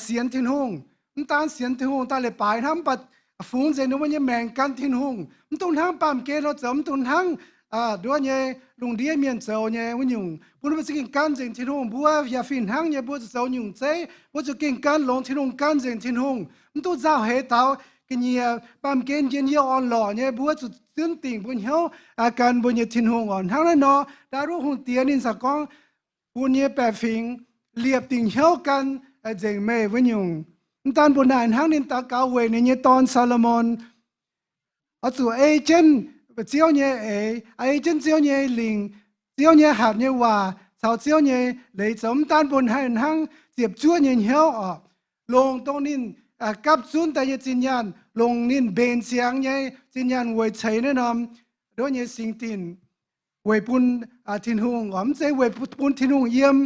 sienx Tin-Hungh, mv daan sienx Tin-Hungh daaih leiz-baaix hnangv, mv baac fungx nzengc ninh mbuo nyei maengc gan Tin-Hungh. Mv dungx hnangv baamh gen nor zoux, mv dungx hnangv nduov nyei lungh ndiev mienh zoux nyei wuov nyungc. Bun mbuo zuqc gengh gan nzengc Tin-Hungh. Mbuo yaac fih hnangv nyei, mbuo zuqc zoux nyungc zeiv, mbuo zuqc gengh gan longx Tin-Hungh, gan nzengc Tin-Hungh. Mv dungx nzauh heix taux ga'nyiec baamh gen njien-youh orn-lorqc nyei, mbuo zuqc zunv dingc mbuo hnyouv gan mbuo nyei Tin-Hungh oc. Hnangv naaiv nor, Ndaawitv Hungh Diex ninh za'gengh gorngv, bun nyei baeqc fingx liepc dingc hnyouv gan nzengc meih wuov nyungc. Mv daan mbuo naaic hnangv, ninh daux gaux weic ninh nyei dorn, Saa^lo^morn, oix zuqc ei jienv Ziouv nyei eix, ei jienv Ziouv nyei lingc, Ziouv nyei hatc nyei waac caux Ziouv nyei leiz zoux. Mv daan mbuo naaic hnangv, ziepc zuoqv nyei hnyouv oc, longc dongh ninh gapv zunv daaih nyei zinh nyaanh, longc ninh mbenc ziangx nyei zinh nyaanh weic ceix naaiv norm nduov nyei singx dinc weic bun Tin-Hungh oc, mv zeiz weic bun Tin-Hungh yiem.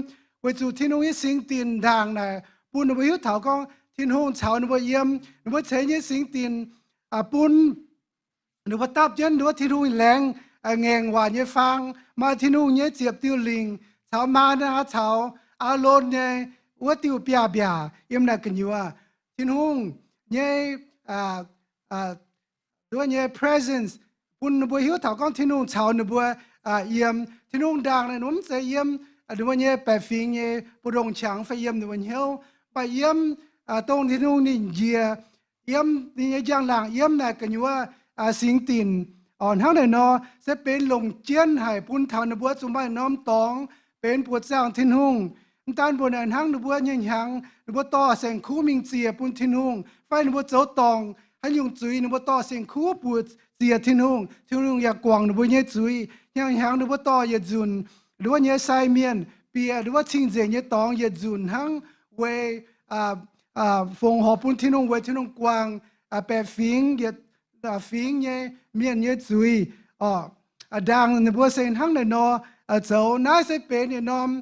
Weic zuqc Tin-Hungh nyei singx dinc ndaangc naaic bun ninh mbuo hiuv taux gorngv Tin-Hungh caux ninh mbuo yiem. Ninh mbuo ceix nyei singx dinc bun ninh mbuo dapv jienv nduov Tin-Hungh laengz ngaengc waac nyei faang, maaih Tin-Hungh nyei ziepc diuh lingc caux maa^naa caux Aalon nyei wuov diuh biaav-mbiaac yiem naaic gu'nyuoz. Tin-Hungh nyei nduov nyei presence bun ninh mbuo hiuv taux gorngv Tin-Hungh caux ninh mbuo yiem. Tin-Hungh ndaangc naaic ninh mbuo mv zeiz yiem ninh mbuo nyei baeqc fingx nyei mbu'ndongx qangx fai yiem ninh mbuo hnyouv, mv baac yiem dongh Tin-Hungh ninh njiec, yiem ninh nyei njang-laangc, yiem naaic gu'nyuoz singx dinc oc. Hnangv naaic nor se benx longc jienv haic bun taux ninh mbuo zuqc maaih norm dorngx benx buoqc zaangc Tin-Hungh. Mv daan mbuo naaic hnangv, ninh mbuo nyei hnyangx ninh mbuo dorh saeng-kuv mingh ziec bun Tin-Hungh, fai ninh mbuo zoux dorngc haaix nyungc zuiz ninh mbuo dorh saeng-kuv mbuox ziec Tin-Hungh, Tin-Hungh yaac guangc ninh mbuo nyei zuiz. Hnyangx-hnyangx ninh mbuo dorh yietc nzunc nduov nyei sai mienh bieqc nduov cing-nzengc nyei dorngx yietc nzunc hnangv, weic fongc horc bun Tin-Hungh, weic Tin-Hungh guangc baeqc fingx, yietc fingx nyei mienh nyei zuiz oc. Ndaangc ninh mbuo se hnangv naaic nor zoux. Naaiv se benx yietc norm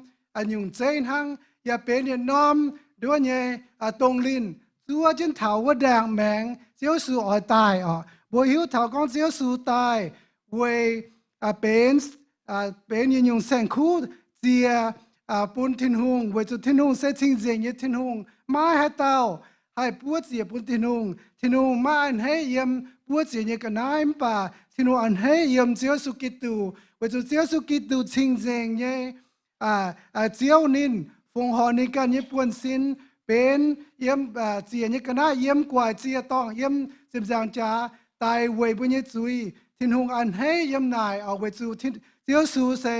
nyungc zeiv hnangv, yaac benx yietc norm nduov nyei dongh linh zuov jienv taux wuov ndaangc maengx Ziouv Yesu oix daaih oc. Mbuo hiuv taux gorngv Ziouv Yesu daaih weic benx, benx yietc nyungc saeng-kuv ziec bun Tin-Hungh, weic zuqc Tin-Hungh se cing-nzengc nyei Tin-Hungh. Maiv haaix dauh haih buov ziec bun Tin-Hungh. Tin-Hungh maiv a'hneiv yiem buov ziec nyei ga'naaiv, mv baac Tin-Hungh a'hneiv yiem Ziouv Yesu Giduc, weic zuqc Ziouv Yesu Giduc cing-nzengc nyei Ziouv. Ninh fongc horc ninh ganh nyei buonv-sin benx yiem ziec nyei ga'naaiv, yiem gu'nguaaic ziec-dorngh, yiem ziepc nzaangc jaax daic weic mbuo nyei zuiz. Tin-Hungh a'hneiv yiem naaic oc, weic zuqc Ziouv Yesu se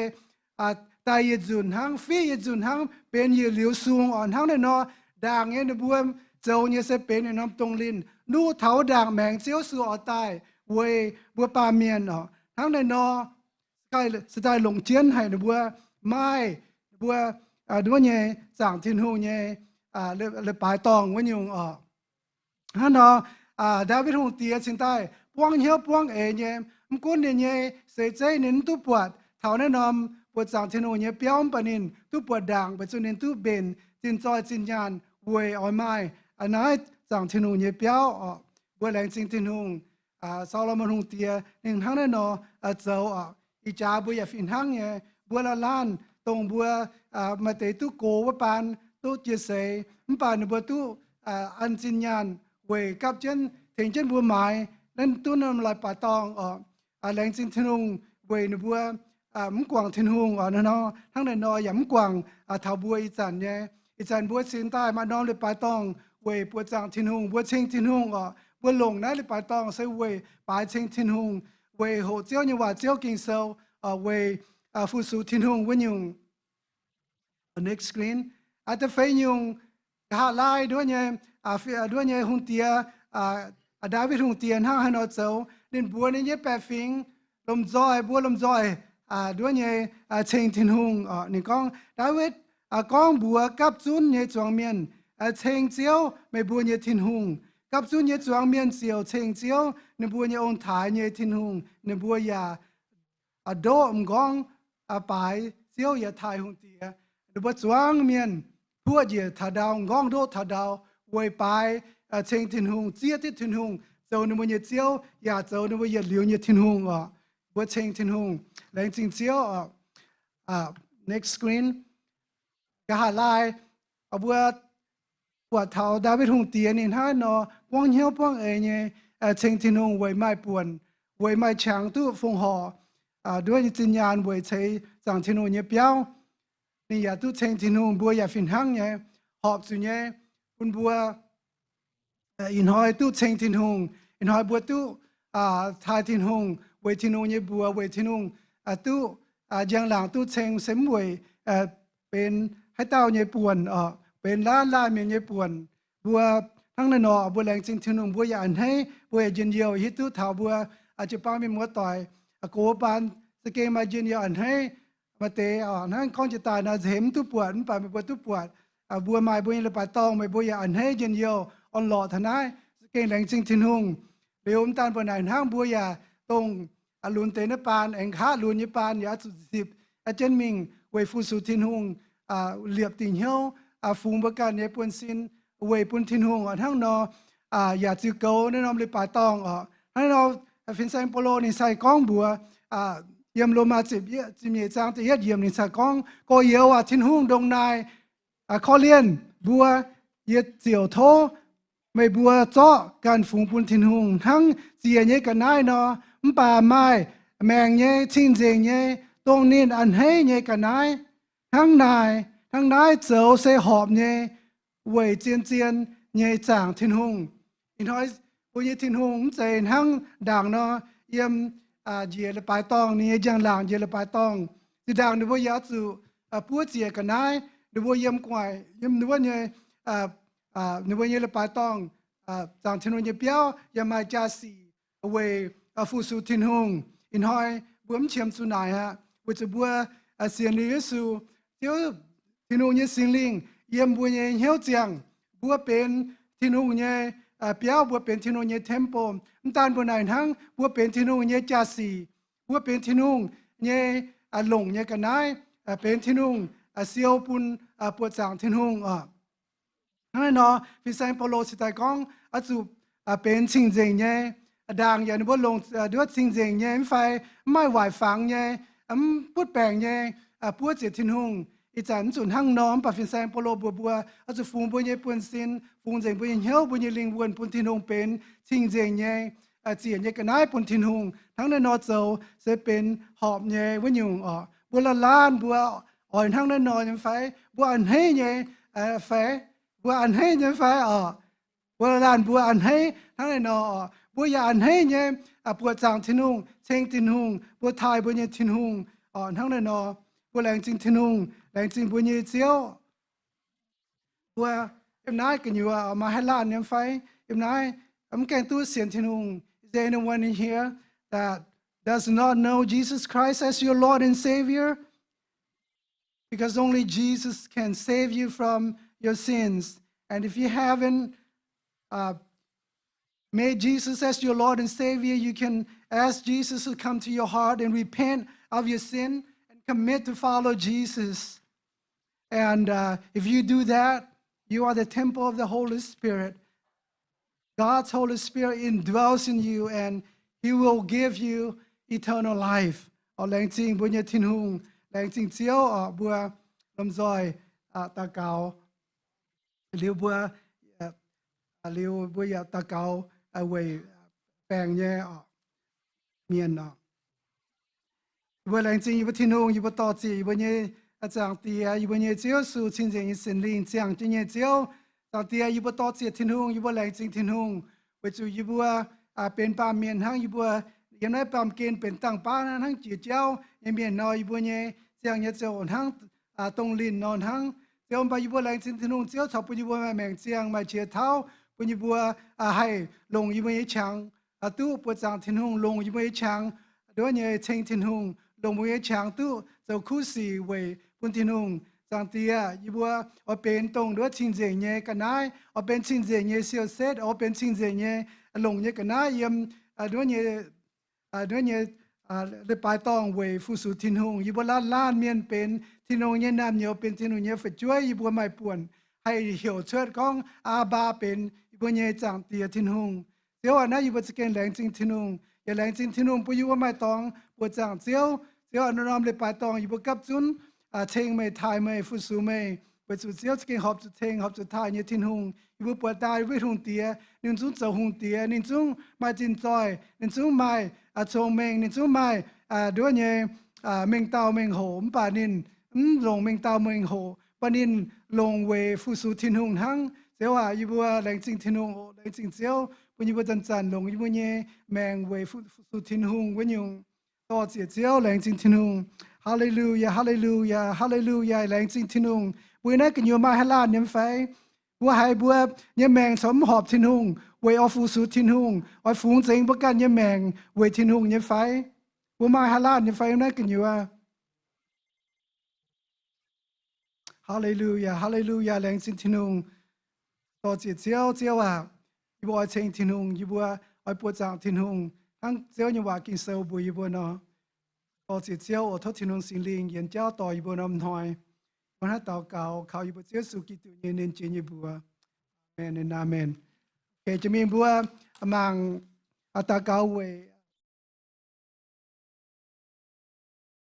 daaih yietc nzunc hnangv, fiqv yietc nzunc hnangv, benx yietc liuz sung oc. Hnangv naaiv nor, ndaangc nyei ninh mbuo zoux nyei se benx yietc norm dongh linh nuqv taux ndaangc maengx Ziouv Yesu oix daaih weic mbuo baamh mienh oc. Hnangv naaiv nor se daaih longc jienv haic ninh mbuo maaih ninh mbuo nduov nyei zaangc Tin-Hungh nyei leiz-baaix dorngh wuov nyungc oc. Hnangv nor, Ndaawitv Hungh Diex cingx daaih buangv hnyouv buangv eix nyei. Mv gunv ninh nyei seix zeiv ninh mv duqv buatc taux naaiv norm buoqc zaangc Tin-Hungh nyei biauv, mv baac ninh duqv buatc ndaangc weic zuqc ninh duqv mbenc zinh zoih zinh nyaanh weic oix maaih naaiv zaangc Tin-Hungh nyei biauv oc. Mbuo laengz zingh Tin-Hungh, Saa^lo^morn Hungh Diex ninh hnangv naaiv nor zoux oc. Ih jaax mbuo yaac fih hnangv nyei, mbuo laanh dongh mbuo maaih deix duqv gox wuov baan duqv jiex seix, mv baac ninh mbuo duqv an zinh nyaanh weic gapv jienv tengx jienv mbuo maaiz Naaiv duqv norm leiz-baaix dorngh oc. Laengz zingh Tin-Hungh weic ninh mbuo mv guangc Tin-Hungh oc. Hnangv naaiv nor yaac mv guangc taux mbuo ih zanc nyei. Ih zanc mbuo cingx daaih maaih norm leiz-baaix dorngh weic buoqc zaangc Tin-Hungh, mbuo ceng Tin-Hungh oc. Mbuo longc naaiv leiz-baaix dorngh se weic baaix ceng Tin-Hungh, weic hoqc Ziouv nyei waac, Ziouv Ging-Sou, weic fu-sux Tin-Hungh wuov nyungc. Next screen. Da'feix nyungc, nqa'haav laai nduov nyei, nduov nyei hungh diex, Ndaawitv Hungh diex hnangv haaix nor zoux. Ninh mbuox ninh nyei baeqc fingx, lomh nzoih, mbuo lomh nzoih nduov nyei ceng Tin-Hungh. Ninh gorngv, Ndaawitv gorngv mbuox gapv zunv nyei zuangx mienh, Ceng Ziouv, meih mbuo nyei Tin-Hungh. Gapv zunv nyei zuangx mienh ziouc ceng Ziouv, ninh mbuo nyei ong-taaix nyei Tin-Hungh. Ninh mbuo yaac ndoqv m'nqorngv baaix Ziouv yaac taaih hungh diex. Ninh mbuo zuangx mienh puoqv njiec taux ndau, m'nqorngv ndoqv taux ndau, weic baaix ceng Tin-Hungh, zieqv diqv Tin-Hungh zoux ninh mbuo nyei Ziouv yaac zoux ninh mbuo yietc liuz nyei Tin-Hungh oc. Mbuo ceng Tin-Hungh, laengz zingh Ziouv oc. Next screen. Nqa'haav laai, mbuo buatc taux Ndaawitv Hungh diex ninh hnangv nor buangv hnyouv buangv eix nyei ceng Tin-Hungh weic maaih buonc, weic maaih qangx duqv fongc horc, nduov nyei zinh nyaanh weic ceix zaangc Tin-Hungh nyei biauv. Ninh yaac duqv ceng Tin-Hungh, mbuo yaac fih hnangv nyei, horpc zuqc nyei bun mbuo ih hnoi duqv ceng Tin-Hungh. Ih hnoi mbuo duqv taaih Tin-Hungh, weic Tin-Hungh nyei mbuox, weic Tin-Hungh duqv njang-laangc duqv ceng se mv weic benx haaix dauh nyei buonc oc, benx laanh laanh mienh nyei buonc. Mbuo hnangv naaiv nor, mbuo laengz zingh Tin-Hungh, mbuo yaac a'hneiv, mbuo yaac njien-youh hiuv duqv taux mbuo jiu-baang mienh muoz-doic gox baan za'gengh maaih njien-youh a'hneiv. Maaih deix hnangv gorngv jiex daaih nor, nzengc mv duqv buatc, mv baac meih mbuo duqv buatc. Mbuo maaih mbuo nyei leiz-baaix dorngh, meih mbuo yaac a'hneiv njien-youh orn-lorqc taux naaiv, za'gengh laengz zingh Tin-Hungh. Liuz mv daan mbuo naaic hnangv, mbuo yaac dongh lunx deix naaiv baan, aengx nqa'haav lunx nyei baan yaac oix zuqc zipc jienv mingh weic fu-sux Tin-Hungh, liepc dingc hnyouv fungx mbuo ganh nyei buonv-sin weic bun Tin-Hungh oc. Hnangv nor, yaac ziux goux naaiv norm leiz-baaix dorngh oc. Hnangv nor, fin-saeng Baulo ninh sai gorngv mbuox yiem Lomaa ziepc nyeic zaang da'yietv yiemc ninh sai gorngv, Gorx-youz aac, Tin-Hungh ndongc naaic korv-lienh mbuo, yie ziouc tov meih mbuo zorqv ganh fungx bun Tin-Hungh hnangv ziec nyei ga'naaiv nor, mv baac maaih maengc nyei, cing-nzengc nyei, dongh ninh a'hneiv nyei ga'naaiv. Hnangv naaic, hnangv naaiv zoux se horpc nyei, weic zien-zien nyei zaangc Tin-Hungh. Ih hnoi mbuo nyei Tin-Hungh mv zeiz hnangv ndaangc nor, yiem njiec leiz-baaix dorngh, ninh nyei njang-laangc njiec leiz-baaix dorngh. Zinh ndaangc ninh mbuo yaac zuqc buov ziec ga'naaiv, ninh mbuo yiem gu'nguaaic, yiem ninh wuov nyei, ninh mbuo nyei leiz-baaix dorngh, zaangc Tin-Hungh nyei biauv yaac maaih jaa-sic weic fu-sux Tin-Hungh. Ih hnoi mbuo mv qiemx zuqc naaic aqv, weic zuqc mbuo sienx liuz Yesu, Ziouv Tin-Hungh nyei Singx Lingh yiem mbuo nyei hnyouv ziangh. Mbuo benx Tin-Hungh nyei biauv, mbuo benx Tin-Hungh nyei temple. Mv daan mbuo naaic hnangv, mbuo benx Tin-Hungh nyei jaa-sic, mbuo benx Tin-Hungh nyei longc nyei ga'naaiv, benx Tin-Hungh siou bun buoqc zaangc Tin-Hungh oc. Hnangv naaiv nor, fin-saeng Baulo cingx daaih gorngv oix zuqc benx cing-nzengc nyei. Ndaangc yaac ninh mbuo longc nduov cing-nzengc nyei mv fai mv maaih waaic fangx nyei, mv butv baengc nyei buov ziec Tin-Hungh. Ih zanc mv zuqc hnangv nor, mv baac fin-saeng Baulo mbuox mbuo oix zuqc fungx mbuo nyei buonv-sin, fungx nzengc mbuo nyei hnyouv, mbuo nyei lingh wuonh bun Tin-Hungh benx cing-nzengc nyei, ziec nyei ga'naaiv bun Tin-Hungh. Hnangv naaiv nor zoux se benx horpc nyei wuov nyungc oc. Mbuo laanh laanh mbuo oix hnangv naaiv nor nyei fai? Mbuo a'hneiv nyei fai? Mbuo a'hneiv nyei fai oc? Mbuo laanh laanh mbuo a'hneiv hnangv naaiv nor oc. Mbuo yaac a'hneiv nyei buoqc zaangc Tin-Hungh, ceng Tin-Hungh, mbuo taaih mbuo nyei Tin-Hungh oc. Hnangv naaiv nor, mbuo laengz zingh Tin-Hungh, laengz zingh mbuo nyei Ziouv. Mbuo yiem naaiv gu'nyuoz maaih haaix laanh nyei fai? Yiem naaiv mv gaengh duqv sienx Tin-Hungh. Is there anyone in here that does not know Jesus Christ as your Lord and Savior? Because only Jesus can save you from your sins. And if you haven't, uh, made Jesus as your Lord and Savior, you can ask Jesus to come to your heart and repent of your sin and commit to follow Jesus. And, uh, if you do that, you are the temple of the Holy Spirit. God's Holy Spirit indwells in you and He will give you eternal life. Oc, laengz zingh mbuo nyei Tin-Hungh, laengz zingh Ziouv oc. Mbuo lomh nzoih daux gaux. Liuz mbuo, liuz mbuo yaac daux gaux weic baengc nyei mienh oc. Yie mbuo laengz zingh yie mbuo Tin-Hungh, yie mbuo dor-ziec yie mbuo nyei Zaangc Diex, yie mbuo nyei Ziouv Yesu, cing-nzengc nyei Singx Lingh, ziangh jienv nyei Ziouv. Zaangc Diex, yie mbuo dor-ziec Tin-Hungh, yie mbuo laengz zingh Tin-Hungh, weic zuqc yie mbuo benx baamh mienh hnangv, yie mbuo yiem naaiv baamh gen benx dangh baav hnangv jiex jauv nyei mienh nor, yie mbuo nyei ziangh nyei ziouc hnangv dongh linh nor hnangv. Ziouv, mv baac yie mbuo laengz zingh Tin-Hungh, Ziouv corc bun yie mbuo maaih maengc ziangh, maaih qiex tauv, bun yie mbuo haih longc yie mbuo nyei qangx duqv buoqc zaangc Tin-Hungh, longc yie mbuo nyei qangx nduov nyei ceng Tin-Hungh, longc mbuo nyei qangx duqv zoux kuv sic weic bun Tin-Hungh. Zaangc Diex, yie mbuo oix benx dongh nduov cing-nzengc nyei ga'naaiv, oix benx cing-nzengc nyei siou-setv, oix benx cing-nzengc nyei longc nyei ga'naaiv yiem nduov nyei, nduov nyei leiz-baaix dorngh weic fu-sux Tin-Hungh. Yie mbuo laanh laanh mienh benx Tin-Hungh nyei naamh nyouz, benx Tin-Hungh nyei fu'jueiv, yie mbuo maaih buonc haih heuc cuotv gorngv Aa^mbaa benx yie mbuo nyei Zaangc Diex Tin-Hungh. Ziouv aac, naaiv yie mbuo za'gengh laengz zingh Tin-Hungh, yaac laengz zingh Tin-Hungh bun yie mbuo maaih dorngx buoqc zaangc Ziouv. Ziouv aac, norm-norm leiz-baaix dorngh yie mbuo gapv zunv ceng meih, taaih meih, fu-sux meih, weic zuqc Ziouv za'gengh horpc zuqc ceng, horpc zuqc taaih nyei Tin-Hungh. Yie mbuo buatc daaih yie mbuo hungh diex, ninh zungv zoux hungh diex, ninh zungv maaih zinh zoih, ninh zungv maaih cong-mengh, ninh zungv maaih nduov nyei mengh dauh mengh hoc, mv baac ninh mv longc mengh dauh mengh hoc, mv baac ninh longc weic fu-sux Tin-Hungh hnangv. Ziouv aac, yie mbuo laengz zingh Tin-Hungh oc. Laengz zingh Ziouv bun yie mbuo zanc-zanc longc yie mbuo nyei maengc weic fu-sux Tin-Hungh wuov nyungc. Dor-ziec Ziouv, laengz zingh Tin-Hungh. Haa^le^lu^yaa, haa^le^lu^yaa, haa^le^lu^yaa, laengz zingh Tin-Hungh. Mbuo naaiv gu'nyuoz maaih haaix laanh nyei fai? Mbuo haiz mbuo nyei maengc corc mv horpc Tin-Hungh, weic oix fu-sux Tin-Hungh, oix fungx zengx mbuo ganh nyei maengc weic Tin-Hungh nyei fai? Mbuo maaih haaix laanh nyei fai naaiv gu'nyuoz? Haa^le^lu^yaa, haa^le^lu^yaa, laengz zingh Tin-Hungh. Dor-ziec Ziouv. Ziouv aac, yie mbuo oix ceng Tin-Hungh, yie mbuo oix buoqc zaangc Tin-Hungh hnangv Ziouv nyei waac Ging-Sou mbuox yie mbuo nor. Dor-ziec Ziouv oc. Tov Tin-Hungh Singx Lingh yienx jauv dorh yie mbuo norm hnoi. Mbuo hnangv daux gaux kaux yie mbuo Ziouv Yesu Giduc nyei nernh jiex nyei mbuox. Aamen, aamen. Jiex mingh mbuo mangc daux gaux weic